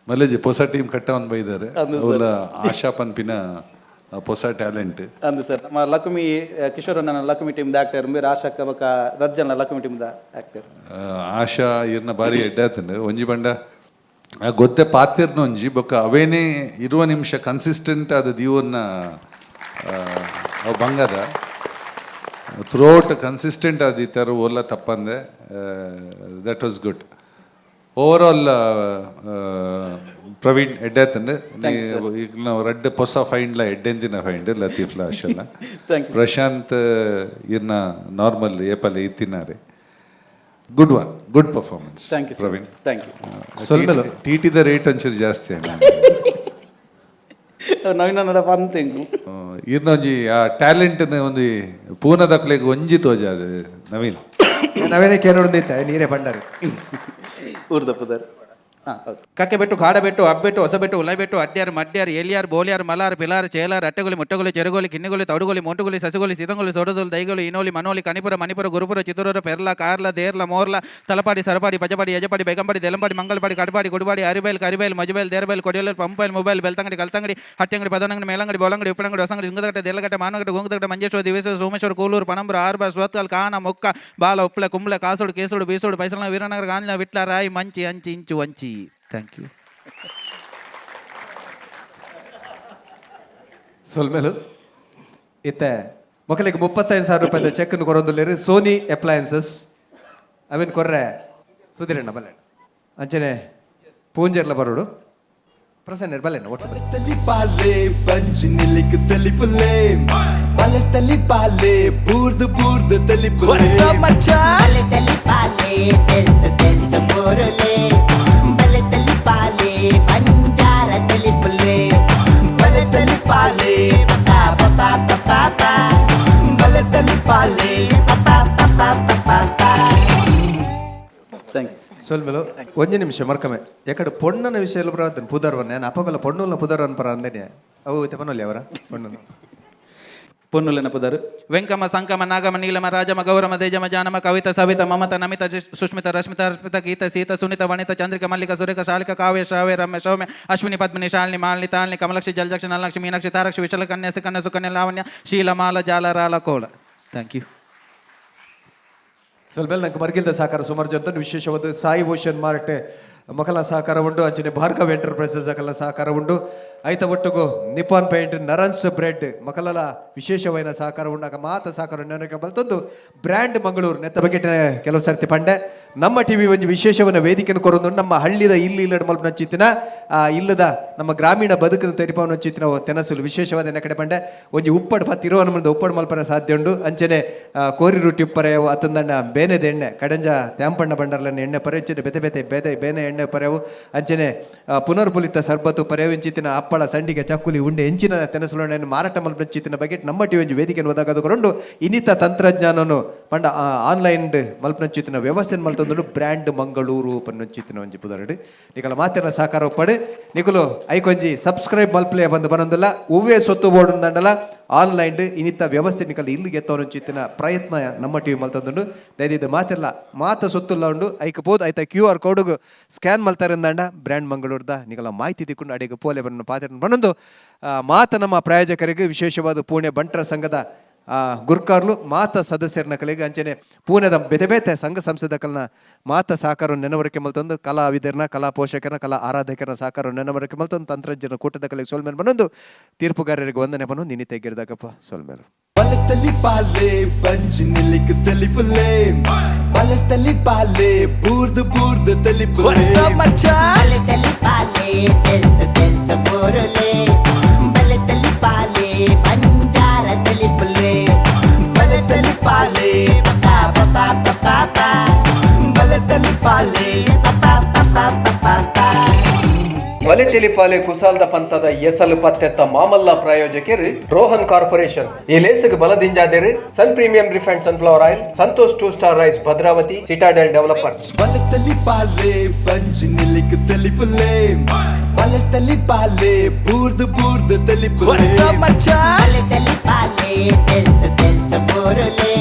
ಮಲ್ಲೇಜಿ ಹೊಸ ಟೀಮ್ ಕಟ್ಟವನ್ ಬೈದಾರೆ. ಅಂದು ಸರ್. ಅವಲ ಆಶಾ ಪನ್ಪಿನ ಹೊಸ ಟ್ಯಾಲೆಂಟ್. ಅಂದು ಸರ್, ನಮ್ಮ ಲಕ್ಷ್ಮಿ ಕಿಶೋರ್ ಅಣ್ಣನ ಲಕ್ಷ್ಮಿ ಟೀಮ್ ಆಕ್ಟರ್ ಮೇರ್ ಆಶಾಕ್ಕ ಬೊಕ್ಕ ರಜ್ಜನ ಲಕ್ಷ್ಮಿ ಟೀಮ್ ಆಕ್ಟರ್. ಆಶಾ ಇರ್ನ ಬಾರಿ ಎಡ್ಡಾತಂಡು. ಒಂಜಿ ಬಂಡ ಆ ಗೊತ್ತೆ ಪಾತಿರ್ನ ಒಂಜಿ ಬೊಕ್ಕ ಅವೇನೇ 20 ನಿಮಿಷ ಕನ್ಸಿಸ್ಟೆಂಟ್ ಆದ ದೀವನ್ನ ಅವು ಬಂಗದ ಥ್ರೋಟ್ ಕನ್ಸಿಸ್ಟೆಂಟ್ ಆದಿತ್ತಾರು ಓಲ್ಲ ತಪ್ಪಂದೆ. That was good overall. Praveen ಎಡ್ಡಾತಂಡು. ಈಗ ನಾವು ರಡ್ಡ್ ಪೊಸ ಫೈಂಡ್ಲ ಎಡ್ಡೆಂದಿನ ಫೈಂಡ್ ಲತೀಫ್ಲ ಆಶಲ್ಲ. Thank you. Prashant ಇರ್ನ ನಾರ್ಮಲ್ ಏಪಲ್ ಇತ್ತಿನಾರೆ. Good one, good performance. Thank you. Praveen. Thank you. ಸೊಲ್ಮೆಲು. T ಟಿದ rate ಒಂಚೂರು ಜಾಸ್ತಿ ಅಣ್ಣ. ನವೀನ ಪಂತಿಂಗ್. ಇರ್ನೊಂಜಿ ಆ ಟ್ಯಾಲೆಂಟ್ ಒಂದು ಪೂನದಕ್ಲೆಗ್ ಒಂಜಿ ತೋಜಾದ ನವೀನ್. ನಾವೇನೇ ಕೇಳೋಡಿದ್ದೆ ನೀರೇ ಭಂಡಾರಿ. ಊರ್ದಪ್ಪದಾರ್ ಹಾಂ ಓಕೆ. ಕಕ್ಕೆಬೆಟ್ಟು, ಕಾಡಬೆಟ್ಟು, ಅಬ್ಬೆಟ್ಟು, ಹೊಸಬೆಟ್ಟು, ಉಲೈಬೆಟ್ಟು, ಅಡ್ಡ್ಯಾರು, ಮಡ್ಡ್ಯಾರು, ಎಲಿಯಾರ್, ಬೋಲಿಯಾರ್, ಮಲಾರ್, ಪಿಲಾರ್, ಚೇಲಾರ್, ಅಟ್ಟೆಗೊಲಿ, ಮೊಟ್ಟೆಗೊಲಿ, ಚೆರುಗೋಲಿ, ಕಿನ್ನಿಗೊಲಿ, ತೌಡುಗೊಲಿ, ಮೋಟುಗೊಲಿ, ಸಸಿಗೊಲಿ, ಸೀತಂಗೊಲಿ, ಸೊಡದೊಲಿ, ದೈಗೊಲಿ, ಇನೋಲಿ, ಮನೋಲಿ, ಕಣಿಪುರ, ಮಣಿಪುರ, ಗುರುಪುರ, ಚಿತ್ತೂರು, ಪೆರ್ಲ, ಕಾರ್ಲ, ದೇರ್ಲ, ಮೋರ್ಲ, ತಲಪಾಡಿ, ಸರಪಾಡಿ, ಪಜಪಾಡಿ, ಯಜಪಾಡಿ, ಬೈಕಂಪಾಡಿ, ದೆಲಂಪಾಡಿ, ಮಂಗಲಪಾಡಿ, ಕಡಪಾಡಿ, ಗುಡುಪಾಡಿ, ಅರಿಬೈಲ್, ಕರಿಬೈಲ್, ಮಜುಬೈಲ್, ದೇರಬೈಲ್, ಕೊಡಿಯಲ್, ಪಂಪೈಲ್, ಮೊಬೈಲ್, ಬೆಲ್ತಂಗಡಿ, ಕಲ್ತಂಗಡಿ, ಹಟ್ಟಂಗಡಿ, ಪದನಂಗಡಿ, ಮೇಲಂಗಡಿ, ಬೋಲಂಗಡಿ, ಉಪ್ಪನಂಗಡಿ, ಹೊಸಂಗಡಿ, ಸುಂಗದಘಟ್ಟ, ದೇಲಘಟ್ಟ, ಮಾನಗಟ್ಟ, ಗೊಂಗದಘಟ್ಟ, ಮಂಜೇಶ್ವರ, ದಿವೇಶ್ವರ, ಸೋಮೇಶ್ವರ, ಕೂಲೂರು, ಪಣಂಬೂರು, ಆರ್ಬ, ಸುವತ್ಕಲ್, ಕಾನ, ಮೊಕ್ಕ, ಬಾಲ, ಉಪ್ಪಳ, ಕುಂಬ್ಳ, ಕಾಸೋಡು, ಕೇಸೋಡು, ಬೀಸೋಡು, ಪೈಸಲ, ವೀರನಗರ, ಗಾಂಧಿನ, ವಿಟ್ಲ, ರಾಯ್, ಮಂಚಿ, ಅಂಚಿ, ಇಂಚು, ವಂಚಿ. Thank you. ಸೊಲ್ಮೆಲು. ಇತ್ತೆ ಮೊಕಲಿಗೆ 35,000 ರೂಪಾಯಿದ ಚೆಕ್ ಕೊರೊಂದುಲ್ಲೆರ್ ಸೋನಿ ಅಪ್ಲಯನ್ಸಸ್. ಅವೆನ್ ಕೊರ್ರೆ ಸುಧೀರಣ್ಣ ಬಲ್ಲೆ, ಅಂಚನೆ ಪೂಂಜೆರ್ಲ ಬರೋಡು ಪ್ರಸನ್ನ ಬಲ್ಲೆಣ್ಣ ಒಟ್ಟು ಬಲ್ಲೆ. ತಲಿಪಾಲೆ ಬಂಜಿ ನಿಲಿಕ್ ತಲಿಪುಲೆ, ಬಲೆ ತಲಿಪಾಲೆ ಬೂರ್ದು ಬೂರ್ದು ತಲಿಪುಲೆ. ಬಲೆ ತಲಿಪಾಲೆ ತೆಲ್ತ ತೆಲ್ತ ಬೋರುಲೆ, ಬಲೆ ತಲಿಪಾಲೆ ಬಂಜಾರ ತಲಿಪುಲೆ, ಬಲೆ ತಲಿಪಾಲೆ ಪಾ ಪಾ ಪಾ ಪಾ ಪಾ, ಬಲೆ ತಲಿಪಾಲೆ ಪಾ ಪಾ ಪಾ ಪಾ ಪಾ. Thank you. ಸೊಲ್ಮೆಲು. ಒಂಜಿ ನಿಮಿಷ ಮರ್ಕಮೆ, ಎಕಡೆ ಪೊಣ್ಣನ ವಿಷಯ ಬರತ್ತನ್ ಪುದರ್ವನ್ ನಾನು ಅಪಗಲ ಪೊಣ್ಣುಲ್ಲ ಪುದರ್ವನ್ ಪರ ಅಂದೇನೆ ಅವು ಇತ್ತೆ ಪನೊಲ್ಲಿ ಅವರ ಪೊಣ್ಣನ. ಪೊನ್ನುಲೆನ ಪುದರು ವೆಂಕಮ, ಸಂಕಮ, ನಾಗಮ, ನೀಲಮ, ರಾಜಮ, ಗೌರಮ, ತೇಜಮ, ಜಾನಮ, ಕವಿತ, ಸವಿತ, ಮಮತ, ನಮಿತ, ಸುಷ್ಮಿತ, ರಶ್ಮಿತ, ರಶ್ಮಿತ, ಗೀತ, ಸೀತ, ಸುನಿತ, ವನಿತ, ಚಂದ್ರಿಕ, ಮಲ್ಲಿಕ, ಸುರೇಖ, ಶಾಲಿಕ, ಕಾವ್ಯ, ಶ್ರಾವ್ಯ, ರಮ್ಯ, ಸೌಮ್ಯ, ಅಶ್ವಿನಿ, ಪದ್ಮಿನಿ, ಶಾಲಿನಿ, ಮಾಲಿನಿ, ತಾಲಿನಿ, ಕಮಲಕ್ಷಿ, ಜಲಜಕ್ಷಿ, ನಲಕ್ಷಿ, ಮೀನಾಕ್ಷಿ, ತಾರಕ್ಷಿ, ವಿಶಲ, ಕನ್ಯಾ, ಕನ್ಯಾ, ಸುಕನ್ಯಾ, ಲಾವಣ್ಯ, ಶೀಲ, ಮಾಲ, ಜಾಲ, ರಾಲ, ಕೋಲ. Thank you. ಸೊಲ್ಮೆಲ್. ನಂಗೆ ಮರ್ಗಿಲ್ದ ಸಾಕಾರ ಸುಮಾರು ಜನ ವಿಶೇಷವಾದ ಸಾಯಿ ಓಷನ್ ಮಾರ್ಟ್. ಮೊಕಲ ಸಹಕಾರ ಉಂಡು. ಅಂಚನೆ ಭಾರ್ಗವ್ ಎಂಟರ್ಪ್ರೈಸಸ್ ಅಕಲ ಸಹಕಾರ ಉಂಡು. ಐತ ಒಟ್ಟುಗು ನಿಪಾನ್ ಪೇಂಟ್, ನರನ್ಸ್ ಬ್ರೆಡ್ ಮಕಲಲ ವಿಶೇಷವಾದ ಸಹಕಾರ ಉಂಡು. ಆಗ ಮಾತ ಸಹಕಾರ ನೆನಕೆ ಬಲ್ತೊಂದು ಬ್ರ್ಯಾಂಡ್ ಮಂಗಳೂರು ನೆತ್ತ ಬಗ್ಗೆ ಕೆಲವು ಸರ್ತಿ ಪಂಡೆ. ನಮ್ಮ ಟಿವಿ ಒಂಜಿ ವಿಶೇಷವನ್ನ ವೇದಿಕೆಯನ್ನು ಕೊರೊಂದು ನಮ್ಮ ಹಳ್ಳಿದ ಇಲ್ಲಿ ಇಲ್ಲಡ್ ಮಲ್ಪನ ಚಿತ್ತಿನ ಆ ಇಲ್ಲದ ನಮ್ಮ ಗ್ರಾಮೀಣ ಬದುಕಿನ ತೆರಿಪವನ ಚಿತ್ತಿನ ತೆನಸುಲು ವಿಶೇಷವಾದ ಎನ್ನ ಕಡೆ ಪಂಡೆ. ಒಂಜಿ ಉಪ್ಪಡ್ ಪತ್ತಿರೋ ನಮ್ಮ ಉಪ್ಪಡ್ ಮಲ್ಪನ ಸಾಧ್ಯ ಉಂಡು. ಅಂಚನೆ ಕೋರಿ ರೊಟ್ಟಿ ಉಪ್ಪರೆವು ಅತ್ತಂದಣ್ಣ ಬೇನೆದ ಎಣ್ಣೆ ಕಡಂಜ ತ್ಯಾಂಪಣ್ಣ ಬಂಡರ್ಲನ್ನ ಎಣ್ಣೆ ಪರೆ, ಅಂಚನೆ ಬೇತೆ ಬೇತೆ ಬೇತೆ ಬೇನೆ ಎಣ್ಣೆ ಪರೆವು, ಅಂಚನೆ ಪುನರ್ಪುಲಿತ ಸರ್ಬತ್ತು ಪರೆವು, ಇಂಚಿತ್ತಿನ ಹಪ್ಪಳ, ಸಂಡಿಗೆ, ಚಕ್ಕುಲಿ, ಉಂಡೆ ಎಂಚಿನ ತೆನಸುಲನ್ನು ಮಾರಾಟ ಮಲ್ಪನ ಚಿತ್ತಿನ ಬಗ್ಗೆ ನಮ್ಮ ಟಿವಿ ಒಂಜಿ ವೇದಿಕೆಯನ್ನು ಒದಗದುಕೊಂಡು ಇನ್ನಿತ ತಂತ್ರಜ್ಞಾನನು ಪಂಡ ಆನ್ಲೈನ್ ಮಲ್ಪನ ಚಿತ್ತಿನ ವ್ಯವಸ್ಥೆ ಮಲ್ತಂದು ಬ್ರ್ಯಾಂಡ್ ಮಂಗಳೂರು ಪನ್ನೊಂಚಿತ್ತಿನ ಒಂಜಿ ಪುದರಡು. ನಿಕಲ ಮಾತಿನ ಸಹಕಾರ ಒಪ್ಪಡು. ನಿಕುಲು ಐಕೊಂಜಿ ಸಬ್ಸ್ಕ್ರೈಬ್ ಮಲ್ಪಲೆ ಬಂದು ಬನೊಂದಿಲ್ಲ. ಒವ್ವೇ ಸೊತ್ತು ಬೋರ್ಡ್ ದಂಡಲ ಆನ್ಲೈನ್ ಇನ್ನಿತ ವ್ಯವಸ್ಥೆ ನಿಕಲ್ ಇಲ್ಲಿಗೆ ಎತ್ತವನೊಂಚಿತ್ತಿನ ಪ್ರಯತ್ನ ನಮ್ಮ ಟಿವಿ ಮಲ್ತಂದುಂಡು. ದಯದಿದ್ದು ಮಾತೆಲ್ಲ ಮಾತ ಸೊತ್ತುಲ್ಲ ಉಂಡು. ಐಕ್ ಪೋದು ಐತ ಕ್ಯೂ ಆರ್ ಕೋಡುಗು ಸ್ಕ್ಯಾನ್ ಮಲ್ತಾರಂದಾಂಡ ಬ್ರ್ಯಾಂಡ್ ಮಂಗಳೂರ್ದ ನಿಕಲ ಮಾಹಿತಿ ತಿಕ್ಕೊಂಡು ಅಡಿಗೆ ಪೋಲೆ ಬನ್ನ ಪಾತ್ರ ಬನ್ನೊಂದು. ಮಾತ ನಮ್ಮ ಪ್ರಾಯೋಜಕರಿಗೆ, ವಿಶೇಷವಾದ ಪುಣೆ ಬಂಟರ ಸಂಘದ ಗುರ್ಕಾರ್ಲು ಮಾತ ಸದಸ್ಯರನ ಕಲೆಗೆ, ಅಂಚನೆ ಪೂನೆದ ಬೇತೆ ಬೇತೆ ಸಂಘ ಸಂಸ್ಥೆದ ಕಲ್ನ ಮಾತ ಸಹಕಾರ ನೆನವರಿಕೆ ಮಲ್ತೊಂದು, ಕಲಾವಿದರನ್ನ, ಕಲಾ ಪೋಷಕರನ್ನ, ಕಲಾ ಆರಾಧಕರನ್ನ ಸಹಕಾರ ನೆನವರಿಕೆ ಮಲ್ತೊಂದು, ತಂತ್ರಜ್ಞರ ಕೂಟದ ಕಲೆಗೆ ಸೊಲ್ಮೇಲೆ ಬನ್ನೊಂದು, ತೀರ್ಪುಗಾರರಿಗೆ ವಂದನೆ ಬನ್ನು ನಿನ್ನಿತೆ ಗಿಡ್ದಾಗಪ್ಪ ಸೊಲ್ಮೇಲು. ಬಲತಲಿ ಪಾಲೆ ಬಂಜಿ ನಿಲ್ಲಿಕ್ ತಲಿಪುಲೆ, ಬಲತಲಿ ಪಾಲೆ ಬೂರ್ದು ಬೂರ್ದು ತಲಿಪುಲೆ. ಬಲತಲಿ ಪಾಲೆ ತೆಲ್ತ ತೆಲ್ತ ಬೋರುಲೆ, ಬಲತಲಿ ಪಾಲೆ ಬಂಜಾರ ತಲಿಪುಲೆ. ಬಲತಲಿ ಪಾಲೆ ಪಾ ಪಾ ಪಾ ಪಾ ಪಾ. ಬಲತಲಿ ಪಾಲೆ ಪಾ ಪಾ ಪಾ ಪಾ ಪಾ. ಬಲೆ ತೆಲಿಪಾಲೆ ಕುಸಾಲ್ದ ಪಂತದ ಎಸಲು ಪತ್ತೆತ್ತ ಮಾಮಲ್ಲ ಪ್ರಾಯೋಜಕರು ರೋಹನ್ ಕಾರ್ಪೊರೇಷನ್. ಈ ಲೇಸುಗೆ ಬಲದಿಂಜಾದೇರು Sun Premium Refined Sunflower Oil, Santosh Two Star Rice Bhadravati, Citadel Developers. ಬಲತಲಿ ಪಾಲೆ ಬಂಜಿ ನಿಲ್ಲಿಕ್ ತಲಿಪುಲೆ, ಬಲತಲಿ ಪಾಲೆ ಬೂರ್ದು ಬೂರ್ದು ತಲಿಪುಲೆ. ಬಲತಲಿ ಪಾಲೆ ತೆಲ್ತ ತೆಲ್ತ ಬೋರುಲೆ.